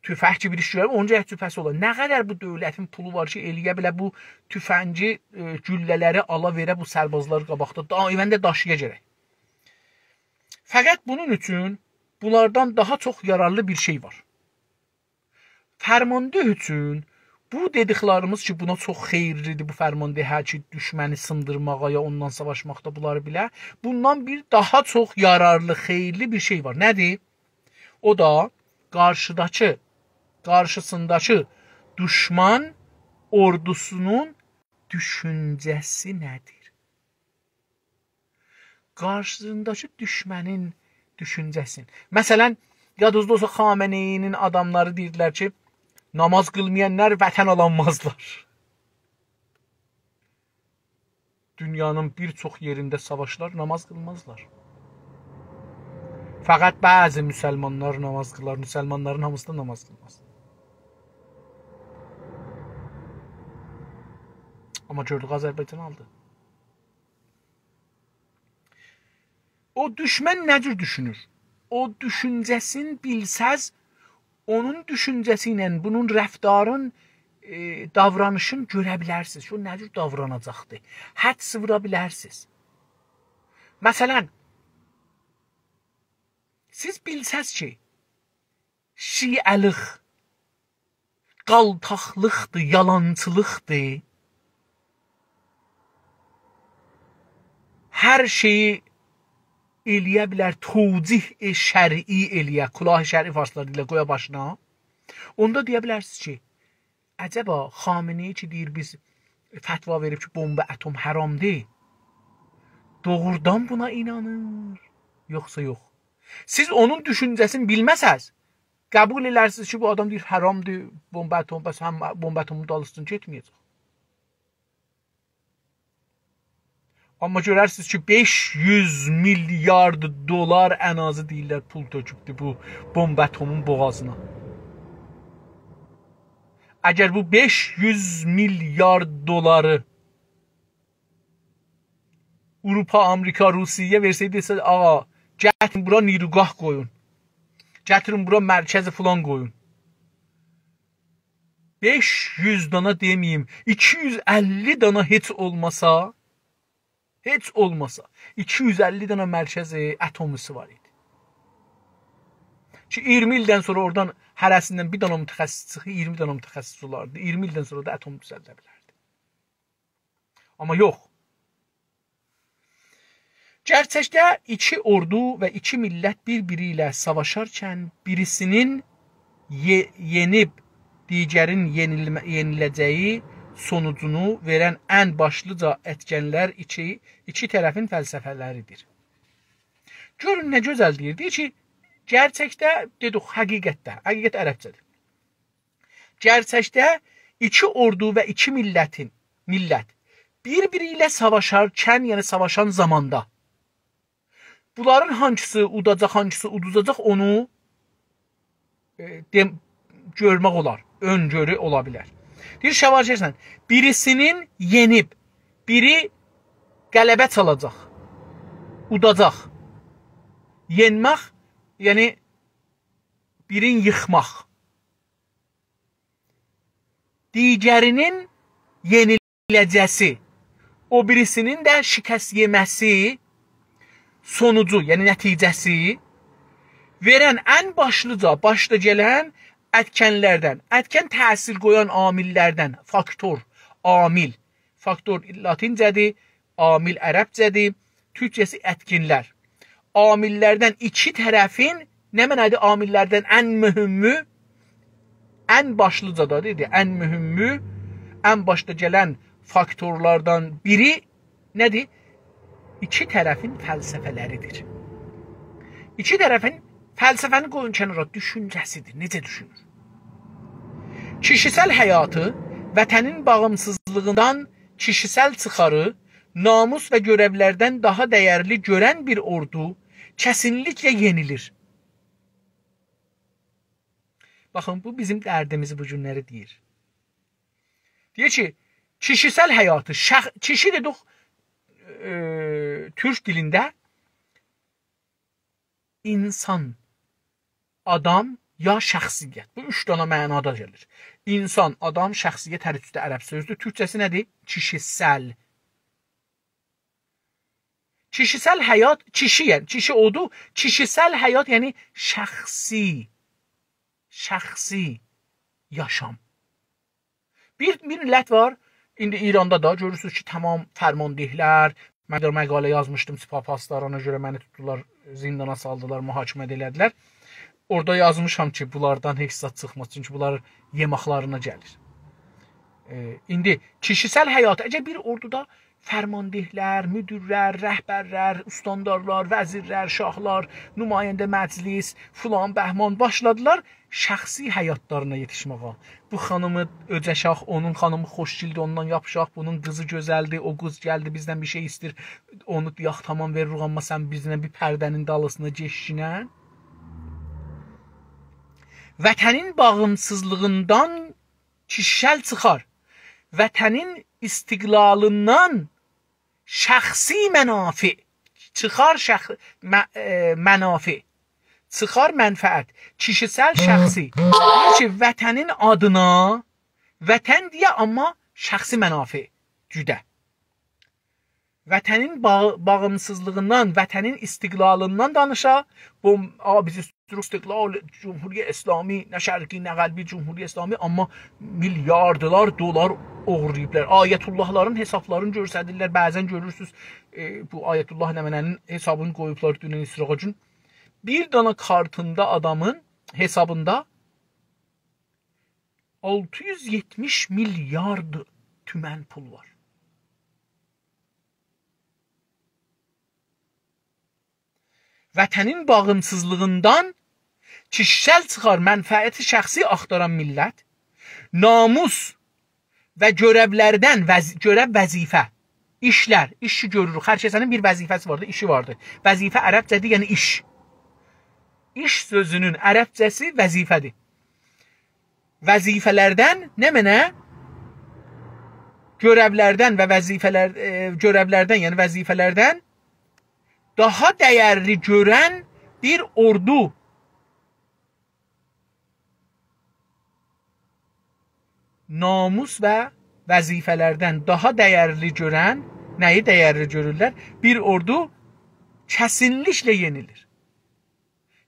توفنگ کی بیر ایش گؤره، اونون گرک توفه‌سی اولا. نه قدر بو دؤولتین پولو وار کی، ائله‌یه بیله بو توفنگی، ائ، گولله‌لری آلا وئره بو سربازلار قاباقدا، دائماً ده داشییا گرک. فقط بونون اوچون بونلاردان داها چوخ یارارلی بیر شئی وار. فرمانده اوچون بو دئدیکلریمیز کی، بونا چوخ خئییرلیدیر، بو فرمانده‌یه کی، دوشمنی سیندیرماغا یا اوننان ساواشماقدا بونلاری بیله، بوندان بیر داها چوخ یارارلی، خئییرلی بیر شئی وار. نه‌دیر؟ او دا قارشیداکی، قارشیسینداکی دوشمان اوردوسونون دوشونجه‌سی نه‌دیر؟ قارشیسینداکی دوشمنین دوشونجه‌سین. مثلا، یادینیزدا اولسا، خامنه‌ای‌نین آداملاری دئییردیلر کی، ناماز قیلمایانلار وطن آلانمازلار. دونیانین بیر چوخ یئرینده ساواشلار ناماز قیلمازلار. فقط بعضی مسلمانلار ناماز قیلار، مسلمانلارین هامیسی دا ناماز قیلماز. آمما گؤردوک، آذربایجان آلدی. او دوشمن نه جور دوشونور؟ او دوشونجه‌سین بیلسز، اونون دوشونجه‌سی ایله بونون رفتارین، ائ، داورانیشین گؤره بیلرسینیز کی، او نه جور داوراناجاقدیر. حدس وورا بیلرسینیز. مثلا، سیز بیلسز کی، شیعه‌لیک قالتاقلیقدیر، یالانچیلیقدیر. هر شئیی ائله‌یه بیلر، توجیه شرعی ائله‌یه، کلاه شرعی فارسلار دئییرلر، قویا باشینا. اوندا دئیه بیلرسینیز کی، عجبا خامنه‌ای کی دئییر، بیز فتوا وئریب کی، بمب اتم حرامدیر، دوغرودان بونا اینانیر، یوخسا یوخ؟ سیز اونون دوشونجه‌سینی بیلمه‌سز، قبول ائلرسینیز کی، بو آدام دئییر، حرامدیر، بمب اتم، بس هم بمب اتمین دالیسیجان گئتمه‌یه‌جک. آمما گؤررسینیز کی، بئش یوز میلیارد دلار ان آزی دئییرلر پول تؤکوبدور بو بمب اتمین بوغازینا. اگر بو بئش یوز میلیارد دلاری آوروپا، آمریکا، روسیه‌یه وئرسه‌یدی، دئسه، «آغا، گتیرین بورا نیروگاه قویون. گتیرین بورا مرکز فلان قویون.» بئش یوز دانا دئمه‌ییم، ایکی یوز اللی دانا هئچ اولماسا، هئچ اولماسا، ایکی یوز اللی دانا مرکز اتمی‌سی وار ایدی. کی، اییرمی ایلدن سونرا اورادان هره‌سیندن بیر دانا متخصص چیخیر، اییرمی دانا متخصص اولاردی. اییرمی ایلدن سونرا دا اتم دوزلده بیلردی. آمما یوخ. گئرچکده ایکی اوردو و ایکی میللت بیر-بیری ایله ساواشارکن بیریسینین یئ-، یئنیب دیگرین یئنیلمه-، یئنیله‌جه‌یی سونوجونو وئرن ان باشلیجا ائتکنلر ایکی، ایکی طرفین فلسفه‌لریدیر. گؤرون نه گؤزل دئییر. دئییر کی، گئرچکده، دئدیک، حقیقتده، حقیقت عربجه‌دیر. گئرچکده ایکی اوردو و ایکی میللتین، میللت بیر-بیری ایله ساواشارکن، یعنی ساواشان زاماندا، بونلارین هانسیسی اوداجاق، هانسیسی اودوزاجاق، اونو، ائ، دئم-، گؤرمک اولار، اؤن‌گؤرو اولا بیلر. دئییر، شوارکشن، بیریسینین یئنیب، بیری غلبه چالاجاق، اوداجاق. یئنمک، یعنی بیرین ییخماق. دیگرینین یئنیله‌جه‌سی، او بیریسینین ده شکست یئمه‌سی سونوجو، یعنی نتیجه‌سی وئرن ان باشلیجا، باشدا گلن ائتکنلردن، ائتکن تأثیر قویان عامللردن، فاکتور، عامل. فاکتور لاتینجه‌دیر، عامل عربجه‌دیر، تورکجه‌سی ائتکنلر. عامللردن ایکی طرفین، نمنه‌دیر عامللردن ان مهمو؟ ان باشلیجا دا دئدی، ان مهمو، ان باشدا گلن فاکتورلاردان بیری نه‌دیر؟ ایکی طرفین فلسفه‌لریدیر. ایکی طرفین، فلسفه‌نی قویون کنارا، دوشونجه‌سیدیر، نئجه دوشونور؟ کیشیسل حیاتی، وطنین باغیمسیزلیغیندان کیشیسل چیخاری، ناموس و گؤرئولردن داها دَیرلی گؤرن بیر اوردو کسینلیکله یئنیلیر. باخین، بو بیزیم دردیمیزی بو گونلری دئییر. دئییر کی، کیشیسل حیاتی، شخ-، کیشی دئدیک، ائ، تورک دیلینده اینسان، آدام یا شخصیت. بو اوچ دانا معنادا گلیر. اینسان، آدام، شخصیت هر اوچو ده عرب سؤزدور. تورکجه‌سی نه‌دیر؟ کیشیسل. کیشیسل حیات، کیشی، یعنی کیشی اودور. کیشیسل حیات، یعنی شخصی، شخصی یاشام. بیر، بیر میللت وار، ایندی ایراندا دا گؤرورسونوز کی، تمام فرماندهلر، من بیر مقاله یازمیشدیم، سپاه پاسدارانا گؤره منی توتدولار، زیندانا سالدیلار، محاکمه ده ائله‌دیلر. اورادا یازمیشام کی، بونلاردان هئچ زاد چیخماز، چونکی بونلار یئماقلارینا گلیر. ائ، ایندی کیشیسل حیات، اگر بیر اوردودا فرماندهلر، مدیرلر، رهبرلر، استاندارلار، وزیرلر، شاهلار، نماینده مجلس، فلان بهمان باشلادیلار شخصی حیاتلارینا یئتیشمه‌یه. بو خانیمی اؤجه‌شاق، اونون خانیمی خوشگیلدیر، اوندان یاپیشاق، بونون قیزی گؤزلدیر، او قیز گلدی بیزدن بیر شئی ایسته‌ییر، اونو دئیک، تامام وئریریک، آمما سن بیزله بیر پرده‌نین دالیسینا گئچگینن. وطنین باغیمسیزلیغیندان کیشیسل چیخار. وطنین استقلالیندان شخصی منافع چیخار، شخ-، مه-، ائ، منافع. چیخار منفعت. کیشیسل، شخصی. دئییر کی، وطنین آدینا، وطن دئیه، آمما شخصی منافع گوده. وطنین باغ-، باغیمسیزلیغیندان، وطنین استقلالیندان دانیشا. بو، آ، بیز ایستیریک استقلال، جمهوری اسلامی، نه شرقی، نه غربی، جمهوری اسلامی، آمما میلیاردلار دلار اوغورلاییبلار. آیت‌الله‌لارین حسابلارینی گؤستریرلر. بعضا گؤرورسونوز، ائ، بو آیت‌الله نمنه‌نین حسابینی قویوبلار دونن ایستیراغا گون. بیر دانا کارتیندا آدامین حسابیندا آلتی یوز یئتمیش میلیارد تومن پول وار. وطنین باغیمسیزلیغیندان کیشیسل چیخار، منفعت شخصی آختاران میللت، ناموس و گؤرئولردن، وظ-، گؤرئو، وظیفه، ایشلر، ایش کی گؤروروک، هر کسه‌نین بیر وظیفه‌سی واردیر، ایشی واردیر. وظیفه عربجه‌دیر، یعنی ایش. ایش سؤزونون عربجه‌سی وظیفه‌دیر. وظیفه‌لردن، نمنه؟ گؤرئولردن و وظیفه‌لر، ائ، گؤرئولردن، یعنی وظیفه‌لردن داها دَیرلی گؤرن بیر اوردو. ناموس و وظیفه‌لردن داها دَیرلی گؤرن، نه‌یی دَیرلی گؤرورلر؟ بیر اوردو کسینلیکله یئنیلیر.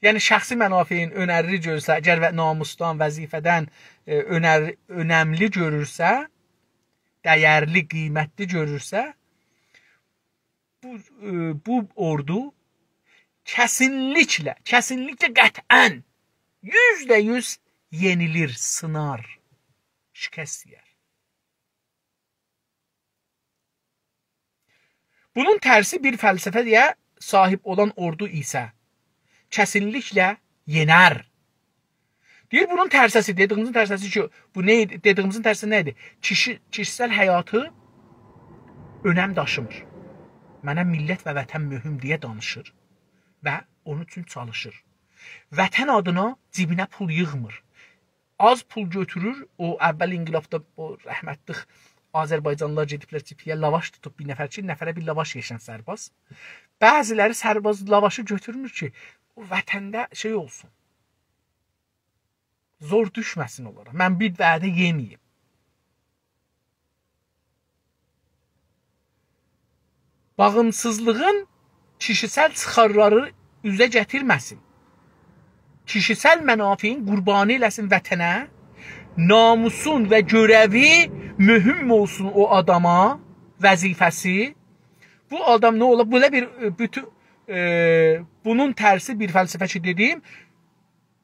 یعنی، شخصی منافعین اؤنرلی گؤرسه، اگر و-، ناموسدان، وظیفه‌دن، ائ، اؤنر-، اؤنملی گؤرورسه، دَیرلی، قیمتلی گؤرورسه، بو، ائ، بو اوردو کسینلیکله، کسینلیکله، قطعا، یوزده یوز یئنیلیر، سینار، شکست یئیر. بونون ترسی بیر فلسفه‌یه صاحیب اولان اوردو ایسه کسینلیکله یئنر. دئییر، بونون ترسه‌سی، دئدیگیمیزین ترسه‌سی کی، بو نه ایدی؟ دئدیگیمیزین ترسی نه ایدی؟ کیشی، کیشیسل حیاتی اؤنم داشیمیر. منه میللت و وطن مهم دئیه دانیشیر و اونون اوچون چالیشیر. وطن آدینا جیبینه پول ییغمیر. آز پول گؤتورور. او اول انقلابدا او رحمتلیک آذربایجانلیلار گئدیبلر جبهه‌یه، لاواش توتوب بیر نفر کی، نفره بیر لاواش یئیه‌سن سرباز. بعضی‌لری سرباز لاواشی گؤتورمور کی، او وطنده شئی اولسون. زور دوشمه‌سین اونلارا. من بیر وعده یئمه‌ییم. باغیمسیزلیغین کیشیسل چیخارلاری اوزه گتیرمه‌سین. کیشیسل منافعین قوربانی ائله‌سین وطنه، ناموسون و گؤره‌وی مهم اولسون او آداما، وظیفه‌سی. بو آدام نه اولا؟ بئله بیر، ائ، بوتون، ائ، بونون ترسی بیر فلسفه کی دئدیم،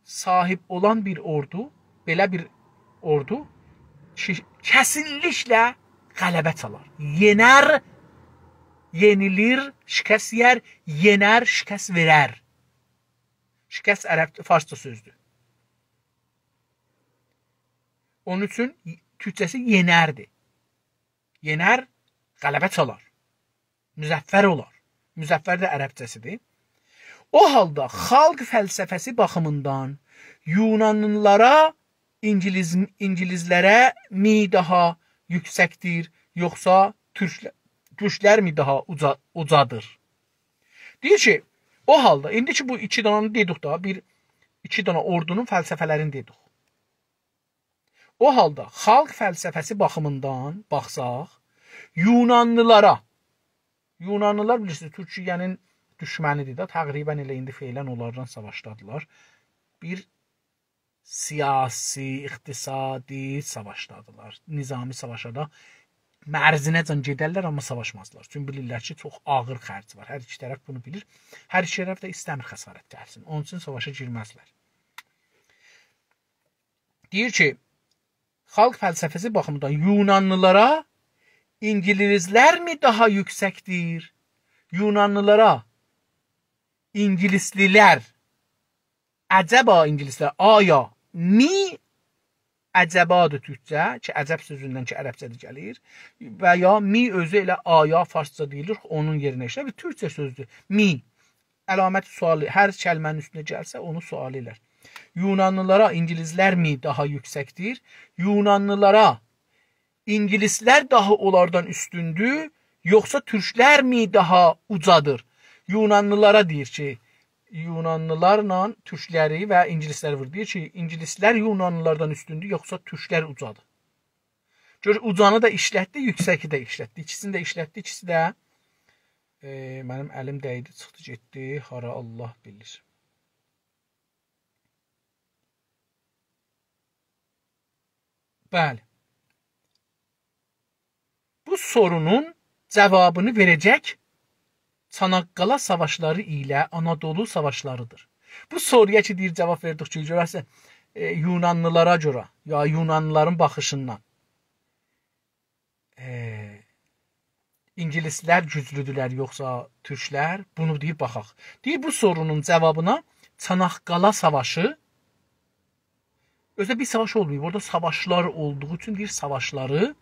صاحیب اولان بیر اوردو، بئله بیر اوردو کی، کسینلیکله غلبه چالار. یئنر، یئنیلیر، شکست یئر، یئنر، شکست وئرر. شکست عرب، فارسجا سؤزدور. اونون اوچون تورکجه‌سی یئنردیر. یئنر، غلبه چالار. مظفر اولار. مظفر ده عربجه‌سیدیر. او حالدا خالق فلسفه‌سی باخیمیندان یونانلیلارا، اینگیلیز، اینگیلیزلره می داها یوکسکدیر، یوخسا تورکله-، تورکلر می داها اوجا، اوجادیر؟ دئییر کی، او حالدا، ایندی کی بو ایکی دانانی دئدیک دا، بیر، ایکی دانا اوردونون فلسفه‌لرینی دئدیک. او حالدا خالق فلسفه‌سی باخیمیندان باخساق، یونانلیلارا، یونانلیلار بیلیرسینیز، تورکیه‌نین دوشمنیدیر ده، تقریباً ائله ایندی فعلاً اونلاردان ساواشدادیلار. بیر سیاسی، اقتصادی ساواشدادیلار. نظامی ساواشا دا مرزینه‌جن گئدرلر، آمما ساواشمازلار. چونکی بیلیرلر کی، چوخ آغیر خرج وار. هر ایکی طرف بونو بیلیر. هر ایکی طرف ده ایسته‌میر خسارت گلسین. اونون اوچون ساواشا گیرمزلر. دئییر کی، خالق فلسفه‌سی باخیمیندان یونانلیلارا اینگیلیزلر می داها یوکسکدیر؟ یونانلیلارا اینگیلیسلیلر، عجبا اینگیلیسلر، آیا، می، عجبادیر تورکجه، کی عجب سؤزوندن کی عربجه‌دیر گلیر، و یا می اؤزو ائله آیا فارسجا دئییلیر، اونون یئرینه ایشله‌نیر. بیر تورکجه سؤزدور. می، علامت سؤالی، هر کلمه‌نین اوستونه گلسه، اونو سؤال ائلر. یونانلیلارا اینگیلیزلر می داها یوکسکدیر؟ یونانلیلارا اینگیلیسلر داها اونلاردان اوستوندور، یوخسا تورکلر می داها اوجادیر؟ یونانلیلارا دئییر کی، یونانلیلارلا تورکلری و اینگیلیسلری وور. دئییر کی، اینگیلیسلر یونانلیلاردان اوستوندور، یوخسا تورکلر اوجادیر؟ گؤر، اوجانی دا ایشلتدی، یوکسکی ده ایشلتدی. ایکیسینی ده ایشلتدی، ایکیسی ده، ائ، منیم الیم دَیدی، چیخدی گئتدی، هارا الله بیلیر. بلی. بو سورونون جاوابینی وئره‌جک چاناققالا ساواشلاری ایله آنادولو ساواشلاریدیر. بو سورویا کی، دئییر، جاواب وئردیک کی، گؤره‌سن، ائ، یونانلیلارا گؤره، یا یونانلیلارین باخیشیندان، ائ، اینگیلیسلر گوجلودولر، یوخسا تورکلر؟ بونو دئییر، باخاق. دئییر، بو سورونون جاوابینا چاناققالا ساواشی، اؤزو ده بیر ساواش اولماییب، اورادا ساواشلار اولدوغو اوچون دئییر، ساواشلاری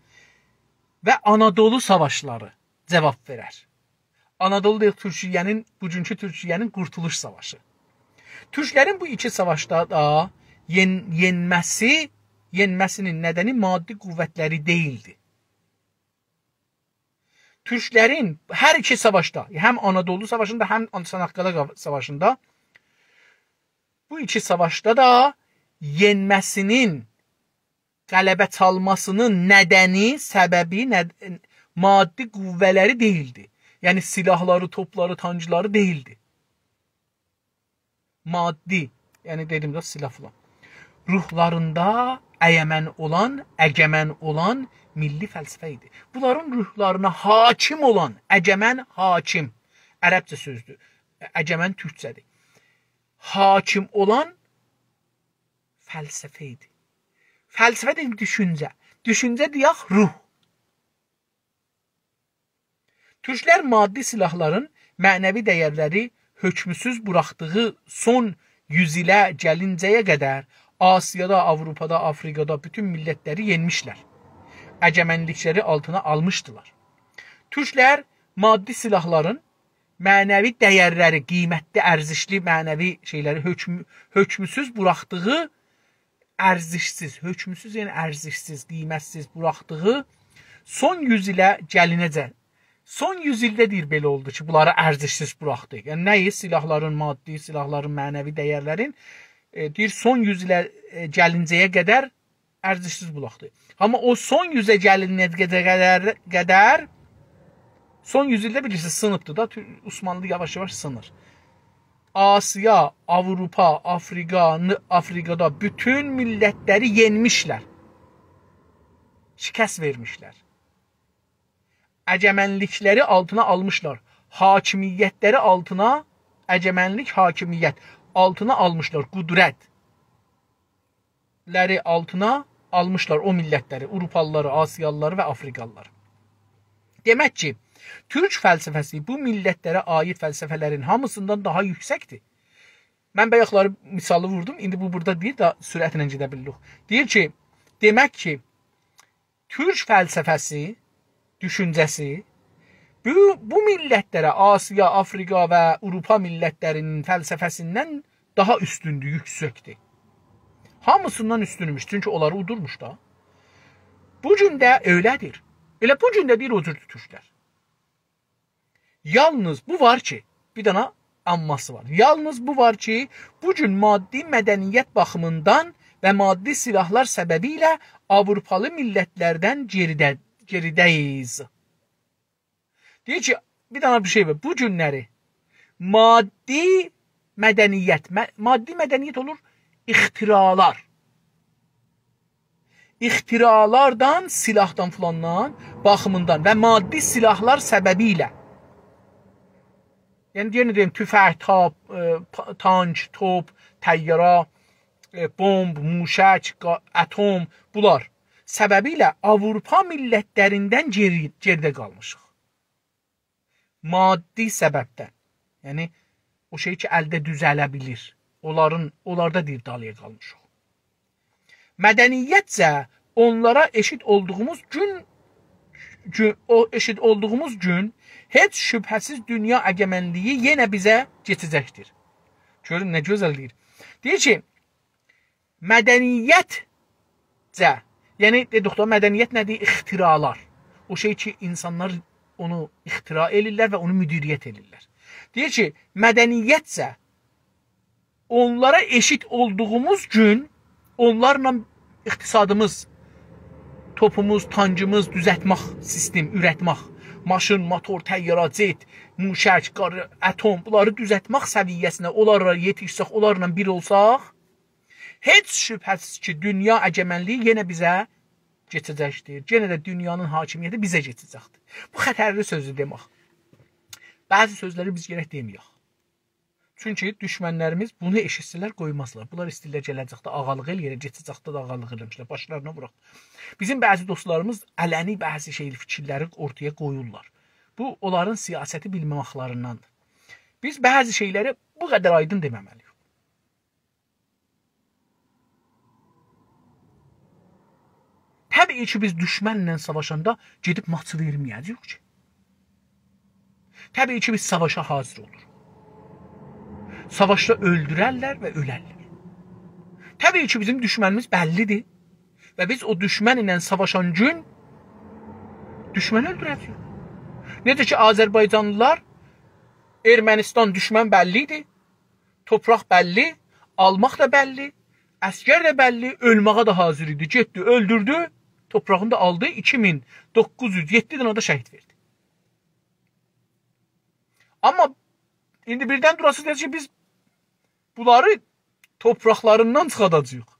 و آنادولو ساواشلاری جاواب وئرر. آنادولو دئییر، تورکیه‌نین، بوگونکو تورکیه‌نین قورتولوش ساواشی. تورکلرین بو ایکی ساواشدا دا یئن-، یئنمه‌سی، یئنمه‌سینین ندنی مادی قوتلری دئییلدی. تورکلرین هر ایکی ساواشدا، هم آنادولو ساواشیندا، هم چاناققالا ساواشیندا، بو ایکی ساواشدا دا یئنمه‌سینین، غلبه چالماسینین ندنی، سببی، ند-، مادی قوه‌لری دئییلدی. یعنی سلاحلاری، توپلاری، تانکلاری دئییلدی. مادی، یعنی دئدیم ده، سلاح فلان. روحلاریندا اگمن اولان، اگمن اولان میللی فلسفه ایدی. بونلارین روحلارینا حاکم اولان، اگمن، حاکم، عربجه سؤزدور. اگمن تورکجه‌دیر. حاکم اولان فلسفه ایدی. فلسفه دئدیم، دوشونجه. دوشونجه دئیک، روح. تورکلر مادی سلاحلارین معنوی دَیرلری حؤکمسوز بوراخدیغی سون یوز ایله گلینجه‌یه قدر آسیادا، آوروپادا، آفریقادا بوتون میللتلری یئنمیشلر. اگمنلیکلری آلتینا آلمیشدیلار. تورکلر مادی سلاحلارین معنوی دَیرلری، قیمتلی، ارزشلی معنوی شئیلری حؤکم-، حؤکمسوز بوراخدیغی ارزشسیز، حؤکمسوز، یعنی ارزشسیز، قیمتسیز بوراخدیغی سون یوز ایله گلینه‌جک. سون یوز ایلده دئییر بئله اولدو کی، بونلاری ارزشسیز بوراخدی. یعنی نه، سلاحلارین، مادی سلاحلارین، معنوی دیرلرین، ائ، دئییر، سون یوز ایله، ائ، گلینجه‌یه قدر ارزشسیز بوراخدی. آمما او سون یوزه گلیننه قدر، قدر، سون یوز ایلده بیلیرسینیز، سینیبدی دا، تو-، عثمانلی یاواش-یاواش سینیر. آسیا، آوروپا، آفریقا، آفریقادا بوتون میللتلری یئنمیشلر. شکست وئرمیشلر. اگمنلیکلری آلتینا آلمیشلار. حاکمیتلری آلتینا، اگمنلیک، حاکمیت آلتینا آلمیشلار. قدرتلری آلتینا آلمیشلار او میللتلری، آوروپالیلاری، آسیالیلاری و آفریقالیلاری. دئمک کی، تورک فلسفه‌سی بو میللتلره عایید فلسفه‌لرین هامیسیندان داها یوکسکدیر. من بایاقلاری مثالی ووردوم، ایندی بو بورادا دئییر، داها سرعتله گئده بیلیریک. دئییر کی، دئمک کی، تورک فلسفه‌سی، دوشونجه‌سی بو، بو میللتلره، آسیا، آفریقا و آوروپا میللتلرینین فلسفه‌سیندن داها اوستوندور، یوکسکدیر. هامیسیندان اوستونموش، چونکی اونلاری اودورموش دا. بو گون ده ائله‌دیر. ائله بو گون ده دئییر، او جوردور تورکلر. یالنیز بو وار کی، بیر دنه آمماسی وار. یالنیز بو وار کی، بو گون مادی مدنیت باخیمیندان و مادی سلاحلار سببی ایله آوروپالی میللتلردن گئریده، گئریده‌ییز. دئییر کی، بیر دنه بیر شئی وار. بو گونلری مادی مدنیت، مه-، مادی مدنیت اولور اختراعلار. اختراعلاردان، سلاحدان فلاندان، باخیمیندان و مادی سلاحلار سببی ایله، یعنی، یئنه دئییم، توفنگ، تاپ، ائ، پا-، تانک، توپ، طیاره، ائ، بمب، موشک، قا-، اتم، بونلار سببی ایله آوروپا میللتلریندن گئری، گئریده قالمیشیق. مادی سببدن. یعنی، او شئی کی، الده دوزه‌له بیلیر. اونلارین، اونلاردا دئییر، دالییا قالمیشیق. مدنیتجه اونلارا ائشیت اولدوغوموز گون، گون، او ائشیت اولدوغوموز گون هئچ شبهه‌سیز دونیا اگمنلیگی یئنه بیزه کئچه‌جکدیر. گؤرون، نه گؤزل دئییر. دئییر کی، مدنیتجه، یعنی، دئدیک دا، مدنیت نه‌دیر؟ اختراعلار. او شئی کی، اینسانلار اونو اختراع ائلیرلر و اونو مدیریت ائلیرلر. دئییر کی، مدنیتجه اونلارا ائشیت اولدوغوموز گون اونلارلا اقتصادیمیز، توپوموز، تانکیمیز دوزلتمک، سیستم اورتمک، ماشین، موتور، طیاره، جت، موشک، قاری، اتم، بونلاری دوزلتمک سویه‌سینه اونلارلا یئتیشسک، اونلارلا بیر اولساق، هئچ شبهه‌سیز کی، دونیا اگمنلیگی یئنه بیزه کئچه‌جکدیر. یئنه ده دونیانین حاکمیتی بیزه کئچه‌جکدیر. بو خطرلی سؤزدور دئمک. بعضی سؤزلری بیز گرک دئمه‌یک. چونکی دوشمنلریمیز بونو ائشیتسه‌لر، قویمازلار. بونلار ایسته‌ییرلر گله‌جکده آغالیق ائله‌یه‌لر، کئچه‌جکده ده آغالیق ائله‌میشلر. باشلارینا ووراق. بیزیم بعضی دوستلاریمیز علنی بعضی شئی، فیکیرلری اورتایا قویورلار. بو، اونلارین سیاستی بیلمه‌مکلریندندیر. بیز بعضی شئیلری بو قدر آیدین دئمه‌مه‌لی‌ییک. طبیعی کی، بیز دوشمنله ساواشاندا گئدیب ماچی وئرمه‌یه‌جه‌ییک کی. طبیعی کی، بیز ساواشا حاضر اولوروق. ساواشدا اؤلدوررلر و اؤلرلر. طبیعی کی، بیزیم دوشمنیمیز بللی‌دیر. و بیز او دوشمن ایله ساواشان گون دوشمنی اؤلدوره‌جه‌ییک. نئجه کی، آذربایجانلیلار، ارمنستان، دوشمن بللی‌دیر. توپراق بللی، آلماق دا بللی، عسگر ده بللی، اؤلمه‌یه ده حاضر ایدی. گئتدی، اؤلدوردو، توپراغینی دا آلدی، ایکی مین دوققوز یوز یئددی دنه ده شهید وئردی. آمما ایندی بیردن دوراسیز دئیه‌جک کی، بیز بونلاری توپراقلاریندان چیخاداجاغیق.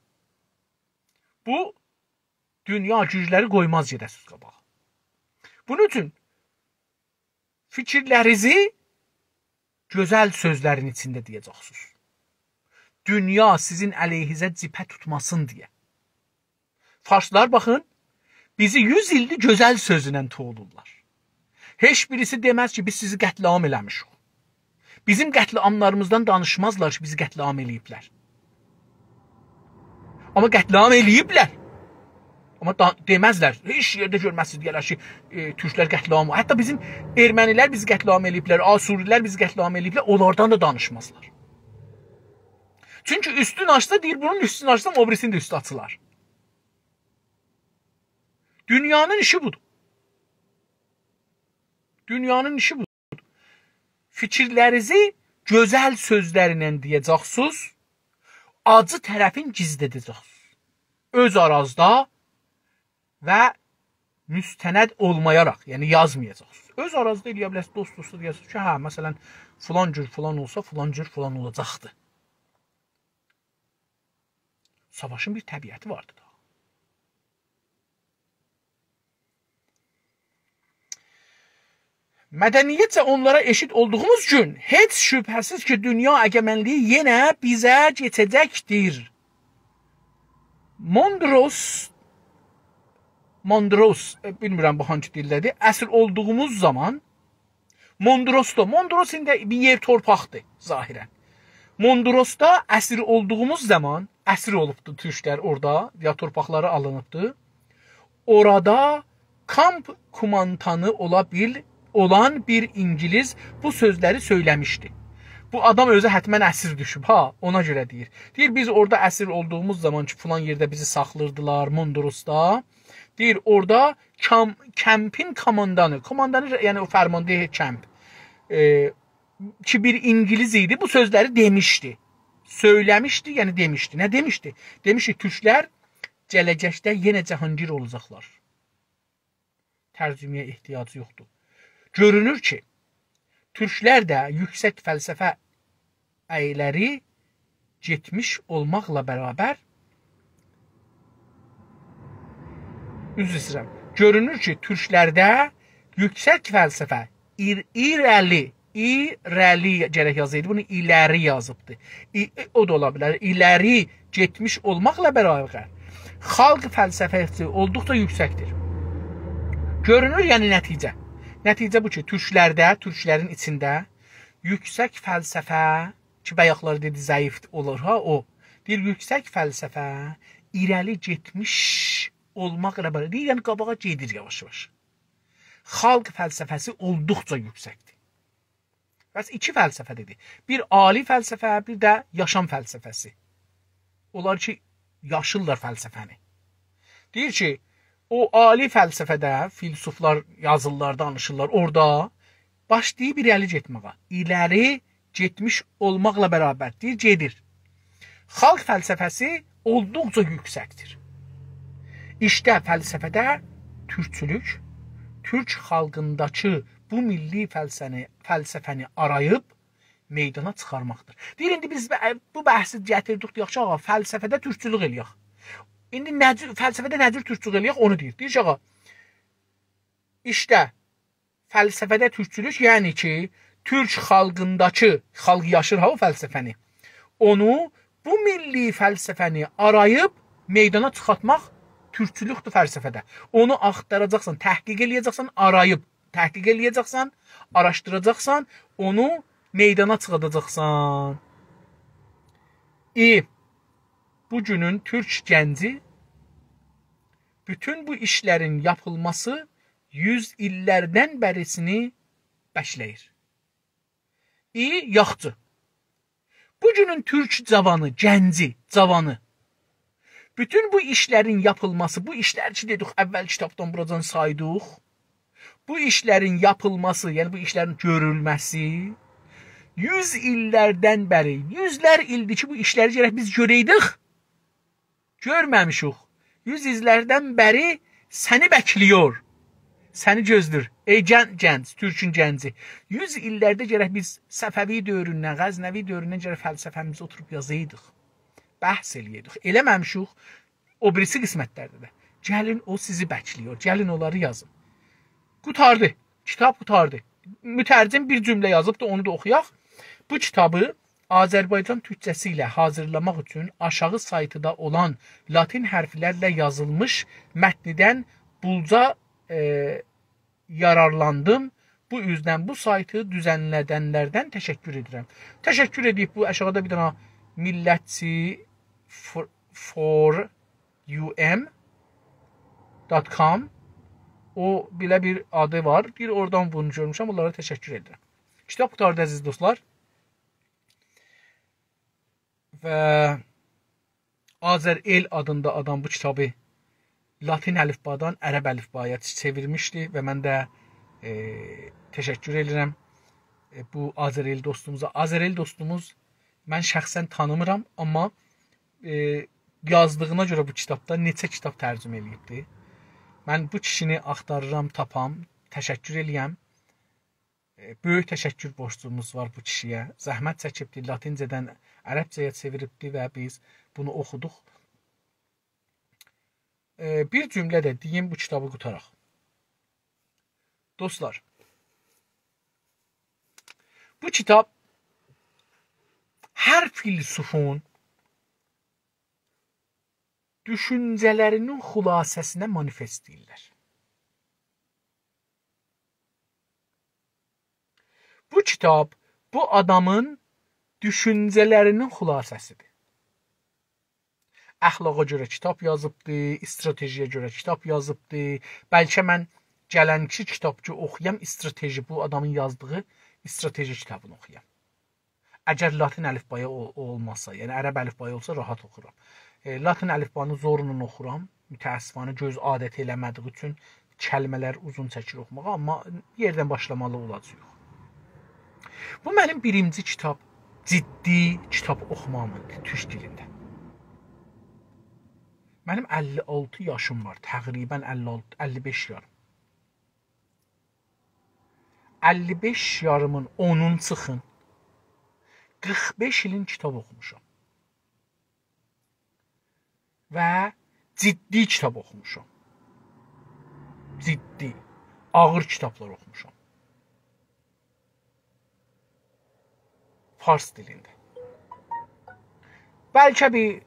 بو، دونیا گوجلری قویماز گئده‌سیز قاباغا. بونون اوچون فیکیرلرینیزی گؤزل سؤزلرین ایچینده دئیه‌جکسینیز. دونیا سیزین علیهیزه جبهه توتماسین دئیه. فارسلار، باخین، بیزی یوز ایلدیر گؤزل سؤزونن توولورلار. هئچ بیریسی دئمز کی، بیز سیزی قتل‌عام ائله‌میشیک. بیزیم قتل‌عاملاریمیزدان دانیشمازلار کی، بیزی قتل‌عام ائله‌ییبلر. آمما قتل‌عام ائله‌ییبلر. آمما دا، دئمزلر. هئچ یئرده گؤرمزسینیز دئیه‌لر کی، ائ، تورکلر قتل‌عام. حتی بیزیم ارمنیلر بیزی قتل‌عام ائله‌ییبلر، آسوریلر بیزی قتل‌عام ائله‌ییبلر، اونلاردان دا دانیشمازلار. چونکی اوستون آچسا، دئییر، بونون اوستون آچسام، او بیریسینین ده اوستو آچیلار. دونیانین ایشی بودور. دونیانین ایشی بودور. فیکیرلرینیزی گؤزل سؤزلرله دئیه‌جکسینیز، آجی طرفین گیزلده‌جکسینیز. اؤز آرازدا و مستند اولمایاراق، یعنی یازمایاجاقسینیز. اؤز آرازدا ائلیه بیلرسینیز، دوست دوستا دئیه‌سینیز کی، هه، مثلا، فلان جور فلان اولسا، فلان جور فلان اولاجاقدی. ساواشین بیر طبیعتی واردی دا. مدنیتجه اونلارا ائشیت اولدوغوموز گون هئچ شبهه‌سیز کی، دونیا اگمنلیگی یئنه بیزه کئچه‌جکدیر. موندروس، موندروس، ائ، بیلمیرم بو هانسی دیلده‌دیر. اسیر اولدوغوموز زامان موندروسدا، موندروس ایندی بیر یئر تورپاقدیر ظاهرا. موندروسدا اسیر اولدوغوموز زامان، اسیر اولوبدو تورکلر اورادا، یا تورپاقلاری آلینیبدی. اورادا کامپ کوماندانی اولا بیل-، اولان بیر اینگیلیس بو سؤزلری سؤیله‌میشدی. بو آدام اؤزو حتما اسیر دوشوب، ها، اونا گؤره دئییر. دئییر، بیز اورادا اسیر اولدوغوموز زامان کی، فلان یئرده بیزی ساخلاییردیلار، موندروسدا. دئییر، اورادا کام-، کمپین کوماندانی، کوماندانی، یعنی او فرمانده کمپ، ائ، کی، بیر اینگیلیس ایدی، بو سؤزلری دئمیشدی. سؤیله‌میشدی، یعنی دئمیشدی. نه دئمیشدی؟ دئمیشدی، تورکلر گله‌جکده یئنه جهانگیر اولاجاقلار. ترجمه‌یه احتیاج یوخدور. گؤرونور کی، تورکلر ده یوکسک فلسفه ایلری گئتمیش اولماقلا برابر، عذر ایسته‌ییرم، گؤرونور کی، تورکلرده یوکسک فلسفه، ایر-، ایره‌لی، ایره‌لی گرک یازایدی، بونو ایلری یازیبدی. ای-، او دا اولا بیلر. ایلری گئتمیش اولماقلا برابر، خالق فلسفه‌سی اولدوقجا یوکسکدیر. گؤرونور، یعنی نتیجه. نتیجه بو کی، تورکلرده، تورکلرین ایچینده یوکسک فلسفه، کی، بایاقلاری دئدی، ضعیف اولور، ها، او. دئییر، یوکسک فلسفه ایره‌لی گئتمیش اولماقلا برابر. دئییر، یعنی قاباغا گئدیر یاواش-یاواش. خالق فلسفه‌سی اولدوقجا یوکسکدیر. پس ایکی فلسفه دئدی. بیر عالی فلسفه، بیر ده یاشام فلسفه‌سی. اونلار کی، یاشیرلار فلسفه‌نی. دئییر کی، او عالی فلسفه‌ده فیلسوفلار یازیرلار، دانیشیرلار. اورادا باشلاییب ایره‌لی گئتمه‌یه. ایلری گئتمیش اولماقلا برابر، دئییر، گئدیر. خالق فلسفه‌سی اولدوقجا یوکسکدیر. ایشته فلسفه‌ده تورکچولوک، تورک خالقینداکی بو میللی فلسفه‌نی، فلسفه‌نی آراییب میدانا چیخارماقدیر. دئییر، ایندی بیز بح-، بو بحثی گتیردیک، دئیک کی، آغا، فلسفه‌ده تورکچولوک ائله‌یک. ایندی نه جور، فلسفه‌ده نه جور تورکچولوک ائله‌یک، اونو دئییر. دئییر کی، آغا، ایشته فلسفه‌ده تورکچولوک، یعنی کی، تورک خالقینداکی، خالق یاشیر ها او فلسفه‌نی. اونو، بو میللی فلسفه‌نی آراییب میدانا چیخارتماق تورکچولوکدور فلسفه‌ده. اونو آختاراجاقسان، تحقیق ائله‌یه‌جکسن، آراییب تحقیق ائله‌یه‌جکسن، آراشدیراجاقسان، اونو میدانا چیخاداجاقسان. ای، بو گونون تورک گنجی بوتون بو ایشلرین یاپیلماسی یوز ایللردن بریسینی بکله‌ییر. ای، یاخچی. بو گونون تورک جاوانی، گنجی، جاوانی. بوتون بو ایشلرین یاپیلماسی، بو ایشلر کی دئدیک، اول کیتابدان بوراجان سایدیق. بو ایشلرین یاپیلماسی، یعنی بو ایشلرین گؤرولمه‌سی یوز ایللردن بری، یوزلر ایلدیر کی، بو ایشلری گرک بیز گؤره‌یدیک. گؤرمه‌میشیک. یوز ایللردن بری سنی بکله‌ییر. سنی گؤزله‌ییر. ای گن-، گنج، تورکون گنجی. یوز ایللرده گرک بیز صفوی دؤوروندن، غزنوی دؤوروندن گرک فلسفه‌میزی اوتوروب یازایدیق. بحث ائله‌یه‌یدیک. ائله‌مه‌میشیک. او بیریسی قسمتلرده ده. گلین، او سیزی بکله‌ییر. گلین، اونلاری یازین. قوتاردی. کیتاب قوتاردی. مترجم بیر جمله یازیبدی، اونو دا اوخویاق. بو کیتابی آذربایجان تورکجه‌سی ایله حاضیرلاماق اوچون آشاغی سایتیدا اولان لاتین حرفلرله یازیلمیش متندن بولجا، ائ، یارارلاندیم. بو اوزدن بو سایتی دوزنلدنلردن تشکر ائدیرم. تشکر ائدیب بو آشاغیدا بیر دنه میللتچی فور، فور یو ام دات کام، او بئله بیر آدی وار. دئییر، اورادان بونو گؤرموشم، اونلارا تشکر ائدیرم. کیتاب قوتاردی، عزیز دوستلار. و آذر ائل آدیندا آدام بو کیتابی لاتین الفبادان عرب الفبایا چئویرمیشدی و من ده، ائ، تشکر ائدیرم، ائ، بو آذر ائل دوستوموزا. آذر ائل دوستوموز من شخصاً تانیمیرام، آمما، ائ، یازدیغینا گؤره بو کیتابدا نئچه کیتاب ترجمه ائله‌ییبدی. من بو کیشینی آختاریرام، تاپام، تشکر ائله‌یم. ائ، بؤیوک تشکر بورجوموز وار بو کیشی‌یه. زحمت چکیبدی، لاتینجه‌دن عربجه‌یه چئویریبدی و بیز بونو اوخودوق. ائ، بیر جمله ده دئییم، بو کیتابی قوتاراق. دوستلار، بو کیتاب هر فیلسوفون دوشونجه‌لرینین خلاصه‌سینه مانیفست دئییرلر. بو کیتاب بو آدامین دوشونجه‌لرینین خلاصه‌سیدیر. اخلاقا گؤره کیتاب یازیبدی، استراتژی‌یه گؤره کیتاب یازیبدی. بلکه من گلنکی کیتاب کی اوخویام، استراتژی، بو آدامین یازدیغی استراتژی کیتابینی اوخویام. اگر لاتین الفبایی او-، اولماسا، یعنی عرب الفبایی اولسا راحت اوخورام. ائ، لاتین الفبانی زورلا اوخورام. متأسفانه گؤز عادت ائله‌مه‌دیگی اوچون کلمه‌لر اوزون چکیر اوخوماغا، آمما یئردن باشلامالی اولاجاغیق. بو منیم بیرینجی کیتاب، جدی کیتاب اوخوماغیم ایدی تورک دیلینده. منیم اللی آلتی یاشیم وار، تقریباً اللی آلتی، اللی بئش یاریم. اللی بئش یاریمین اونون چیخین، قیرخ بئش ایلین کیتاب اوخوموشام. و جدی کیتاب اوخوموشام. جدی، آغیر کیتابلار اوخوموشام. فارس دیلینده. بلکه بیر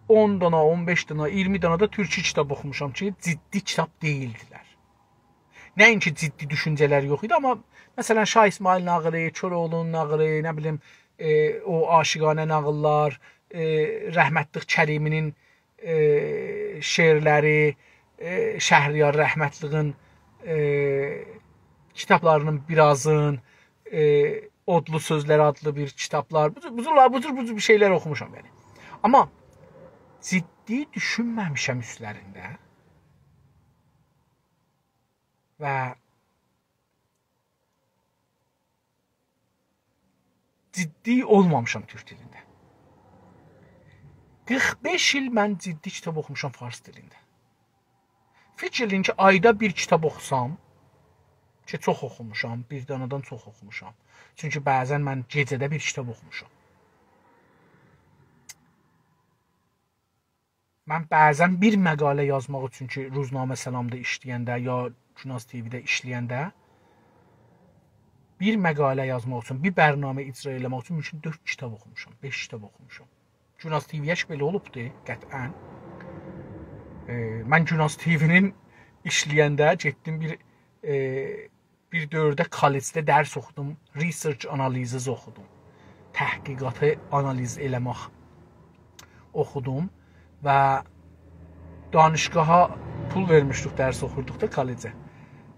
اون دانا، اون بئش دانا، اییرمی دانا دا تورکی کیتاب اوخوموشام کی، جدی کیتاب دئییلدیلر. نه‌اینکی جدی دوشونجه‌لر یوخ ایدی، آمما مثلاً، شاه اسماعیل ناغیلی، کوراوغلونون ناغیلی، نه بیلیم، ائ، او عاشقانه ناغیللار، ائ، رحمتلیک کریمی‌نین، ائ، شعرلری، ائ، شهریار رحمتلیگین، ائ، کیتابلارینین بیر آزین، ائ، اودلو سؤزلر آدلی بیر کیتابلار، بو جور، بو جور، بو جور، بو جور بیر شئیلر اوخوموشام، یعنی. آمما جدی دوشونمه‌میشم اوستلرینده. و جدی اولمامیشام تورک دیلینده. قیرخ بئش ایل من جدی کیتاب اوخوموشام فارس دیلینده. فیکیر ائله‌یین کی، آیدا بیر کیتاب اوخوسام، کی، چوخ اوخوموشام، بیر دانادان چوخ اوخوموشام. چونکی بعضاً من گئجه‌ده بیر کیتاب اوخوموشام. من بعضاً بیر مقاله یازماق اوچون کی، روزنامه سلامدا ایشله‌ینده یا گوناز تی‌وی‌ده ایشله‌ینده، بیر مقاله یازماق اوچون، بیر برنامه اجرا ائله‌مک اوچون ممکن دؤرد کیتاب اوخوموشام، بئش کیتاب اوخوموشام. گوناز تی‌وی‌یه کی بئله اولوبدو، قطعاً. ائ، من گوناز تی‌وی‌نین ایشله‌ینده گئتدیم بیر، ائ، بیر دؤورده کالجده درس اوخودوم، research analysis اوخودوم. تحقیقاتی آنالیز ائله‌مک اوخودوم و دانشگاها پول وئرمیشدیک، درس اوخوردوق دا کالجه.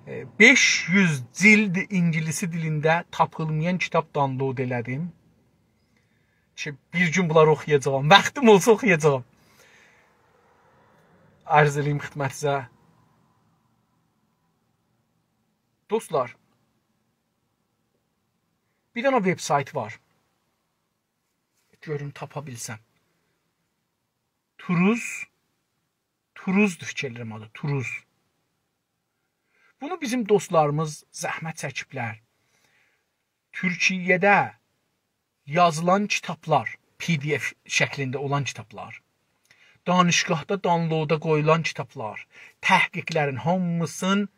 ائ، بئش یوز جلد اینگیلیسی دیلینده تاپیلمایان کیتاب download ائله‌دیم کی، بیر گون بونلاری اوخویاجاغام. واختیم اولسا اوخویاجاغام. عرض ائله‌ییم خدمتینیزه. دوستلار، بیر دنه وبسایت وار. گؤروم تاپا بیلسم. توروز، توروزدور فیکیر ائله‌ییرم آدی، توروز. بونو بیزیم دوستلاریمیز زحمت چکیبلر. تورکیه‌ده یازیلان کیتابلار، PDF شکلینده اولان کیتابلار، دانشگاهدا download-ا قویولان کیتابلار، تحقیقلرین هامیسینی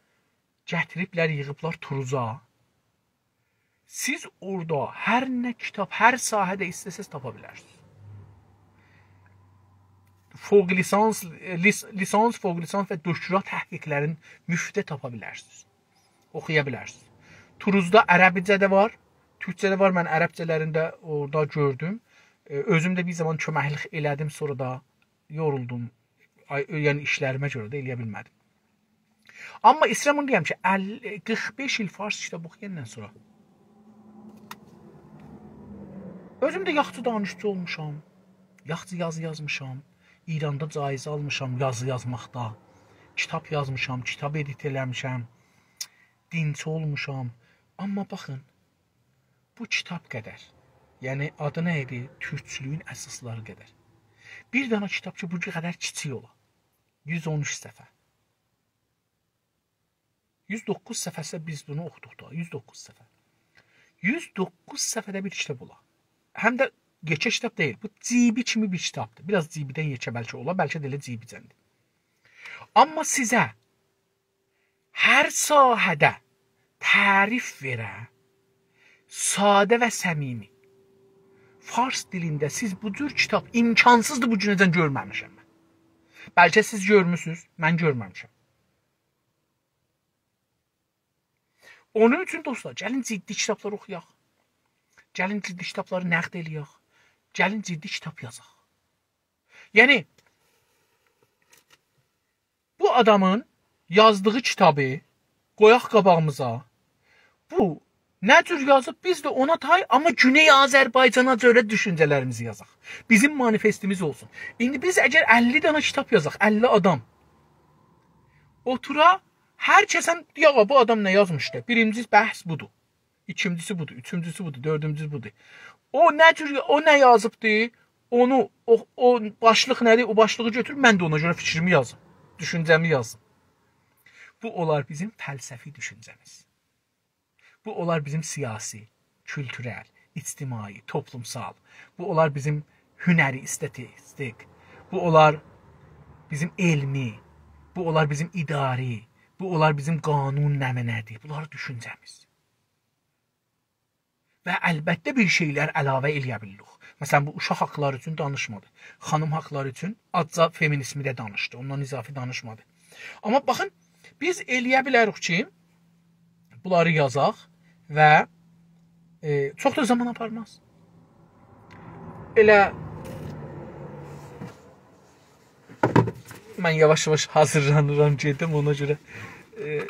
گتیریبلر، ییغیبلار توروزا. سیز اورادا هر نه کیتاب، هر ساحه‌ده ایسته‌سز تاپا بیلرسینیز. فوق لیسانس، لیس-، لیسانس، فوق لیسانس و دکترا تحقیقلرین مفته تاپا بیلرسینیز. اوخویا بیلرسینیز. توروزدا عربجه ده وار، تورکجه ده وار. من عربجه‌لرینی ده اورادا گؤردوم. ائ، اؤزوم ده بیر زامان کؤمکلیک ائله‌دیم، سونرا دا یورولدوم. آی، یعنی ایشلریمه گؤره ده ائلیه بیلمه‌دیم. آمما ایسته‌ییرم اونو دئیم کی، اللی، قیرخ بئش ایل فارس کیتاب اوخویاندان سونرا اؤزوم ده یاخشی دانشجو اولموشام. یاخشی یازی یازمیشام، ایراندا جایزه آلمیشام یازی یازماقدا، کیتاب یازمیشام، کیتاب ادیت ائله‌میشم، دینچی اولموشام. آمما باخین، بو کیتاب قدر، یعنی آدی نه ایدی؟ تورکچولویون اساسلاری قدر. بیر دنه کیتاب کی، بو قدر کیچیک اولا. یوز اون اوچ صفحه. یوز دوققوز صفحه‌سی، بیز بونو اوخودوق دا، یوز دوققوز صفحه. یوز دوققوز صفحه‌ده بیر کیتاب اولا. هم ده یئکه کیتاب دئییل، بو جیبی کیمی بیر کیتابدیر. بیر آز جیبیدن یئکه بلکه اولا، بلکه ده ائله جیبیجندیر. آمما سیزه هر ساحه‌ده تعریف وئره، ساده و صمیمی. فارس دیلینده سیز بو جور کیتاب امکانسیزدیر، بو گونه‌جن گؤرمه‌میشم من. بلکه سیز گؤرموسونوز، من گؤرمه‌میشم. اونون اوچون دوستلار، گلین جدی کیتابلار اوخویاق. گلین جدی کیتابلاری نقد ائله‌یک. گلین جدی کیتاب یازاق. یعنی بو آدامین یازدیغی کیتابی قویاق قاباغیمیزا. بو نه جور یازیب، بیز ده اونا تای، آمما گونئی آذربایجانا گؤره دوشونجه‌لریمیزی یازاق. بیزیم مانیفستیمیز اولسون. ایندی بیز اگر اللی دنه کیتاب یازاق، اللی آدام اوتورا، هر کسن دئیه، «آغا، بو آدام نه یازمیشدی؟» بیرینجی بحث بودور. ایکینجیسی بودور، اوچونجوسو بودور، دؤردونجوسو بودور. او نه جور، او نه یازیبدی؟ اونو، او، او باشلیق نه‌دیر؟ او باشلیغی گؤتور، من ده اونا گؤره فیکریمی یازیم، دوشونجه‌می یازیم. بو اولار بیزیم فلسفی دوشونجه‌میز. بو اولار بیزیم سیاسی، کولتورل، اجتماعی، توپلومسال. بو اولار بیزیم هنری، استتیک. بو اولار بیزیم علمی. بو اولار بیزیم اداری. بو اولار بیزیم قانون نمنه‌دیر. بونلار دوشونجه‌میز. و البته بیر شئیلر علاوه ائله‌یه بیلیریک. مثلا، بو اوشاق حاقلاری اوچون دانیشمادی. خانیم حاقلاری اوچون آزجا فمینیزمی ده دانیشدی. اوندان اضافی دانیشمادی. آمما باخین، بیز ائله‌یه بیلریک کی، بونلاری یازاق و، ائ، چوخ دا زامان آپارماز. ائله من یاواش-یاواش حاضیرلانیرام گئدیم، اونا گؤره، ائ،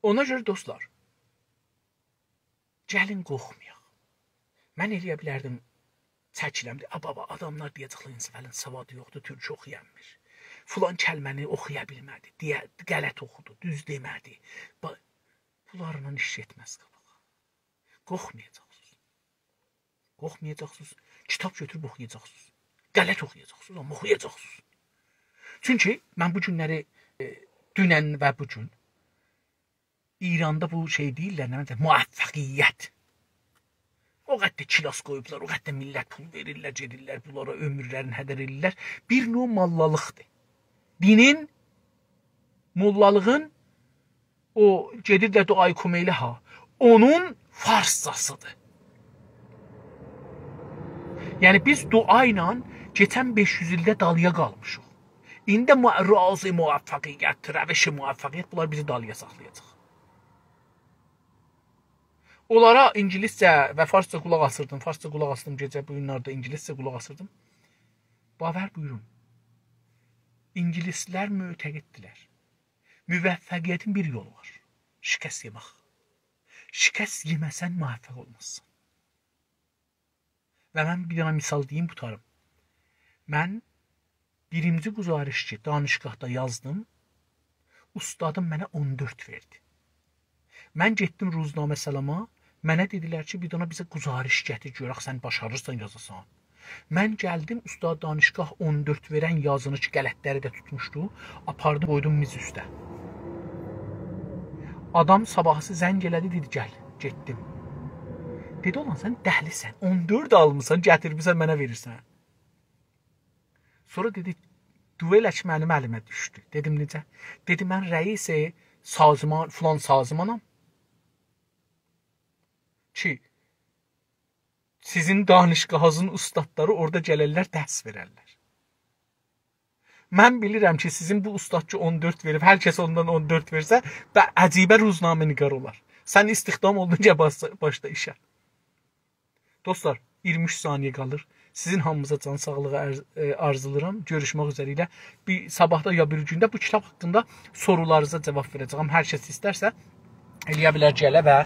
اونا گؤره دوستلار، گلین قورخمایاق. من ائله‌یه بیلردیم، چکیلم، دئیه، «آ، بابا، آداملار دئیه‌جکلر، انصافعلی‌نین سوادی یوخدور، تورکو اوخویا بیلمیر. فلان کلمه‌نی اوخویا بیلمه‌دی، دئیه، غلط اوخودو، دوز دئمه‌دی.» با-، بونلارلا ایش گئتمز قاباغا. قورخمایاجاقسینیز. قورخمایاجاقسینیز. کیتاب گؤتوروب اوخویاجاقسینیز. غلط اوخویاجاقسینیز، آمما اوخویاجاقسینیز. چونکی من بو گونلری، ائ، دونن و بو گون ایراندا بو شئی دئییرلر، نه بیلیم، موفقیت. او قدر کلاس قویوبلار، او قدر میللت پول وئریرلر، گئدیرلر، بونلارا عؤمورلرینی هدر ائدیرلر. بیر نوع موللالیقدیر. دینین، موللالیغین، او گئدیرلر دعای کمیله ها، اونون فارسجاسیدیر. یعنی بیز دعا ایله کئچن بئش یوز ایلده دالییا قالمیشیق. ایندی ده مو-، راز موفقیت، روش موفقیت، بونلار بیزی دالییا ساخلایاجاق. اونلارا اینگیلیسجه و فارسجا قولاق آسیردیم، فارسجا قولاق آسدیم، گئجه بو گونلرده اینگیلیسجه قولاق آسیردیم. باور بویورون، اینگیلیسلر معتقددیلر، موفقیتین بیر یولو وار: شکست یئمک. شکست یئمه‌سن، موفق اولمازسان. و من بیر دنه مثال دئییم، قوتاریم. من بیرینجی گزارشی دانشگاهدا یازدیم، اوستادیم منه اون دؤرد وئردی. من گئتدیم روزنامه سلاما، منه دئدیلر کی، بیر دنه بیزه گزارش گتیر، گؤرک سن باشاریرسان یازاسان. من گلدیم، اوستاد دانشگاه اون دؤرد وئرن یازینی کی، غلطلری ده توتموشدو، آپاردیم، قویدوم میز اوسته. آدام صاباحیسی زنگ ائله‌دی، دئدی: «گل.» گئتدیم. دئدی: «اولان، سن دلی‌سن، اون دؤرد آلمیسان، گتیرمیسن، منه وئریرسن.» سونرا دئدی: «دعا ائله کی، منیم الیمه دوشدو.» دئدیم: «نئجه؟» دئدی: «من رئیس سازمان، فلان سازمانام کی، سیزین دانشگاهینیزین اوستادلاری اورادا گلرلر، درس وئررلر. من بیلیرم کی، سیزین بو اوستاد کی، اون دؤرد وئریب، هر کس اوندان اون دؤرد وئرسه، به عجیبه روزنامه‌نگار اولار. سن استخدام اولدون، گل باش-، باشلا ایشه.» دوستلار، اییرمی اوچ ثانیه قالیر. سیزین هامینیزا جان ساغلیغی عرض-، ائ، آرزولاییرام. گؤروشمک اوزره ایله. بیر صاباحدا یا بیری گونده بو کیتاب حاقیندا سورولارینیزا جاواب وئره‌جه‌یم. هر کس ایسترسه، ائله‌یه بیلر گله و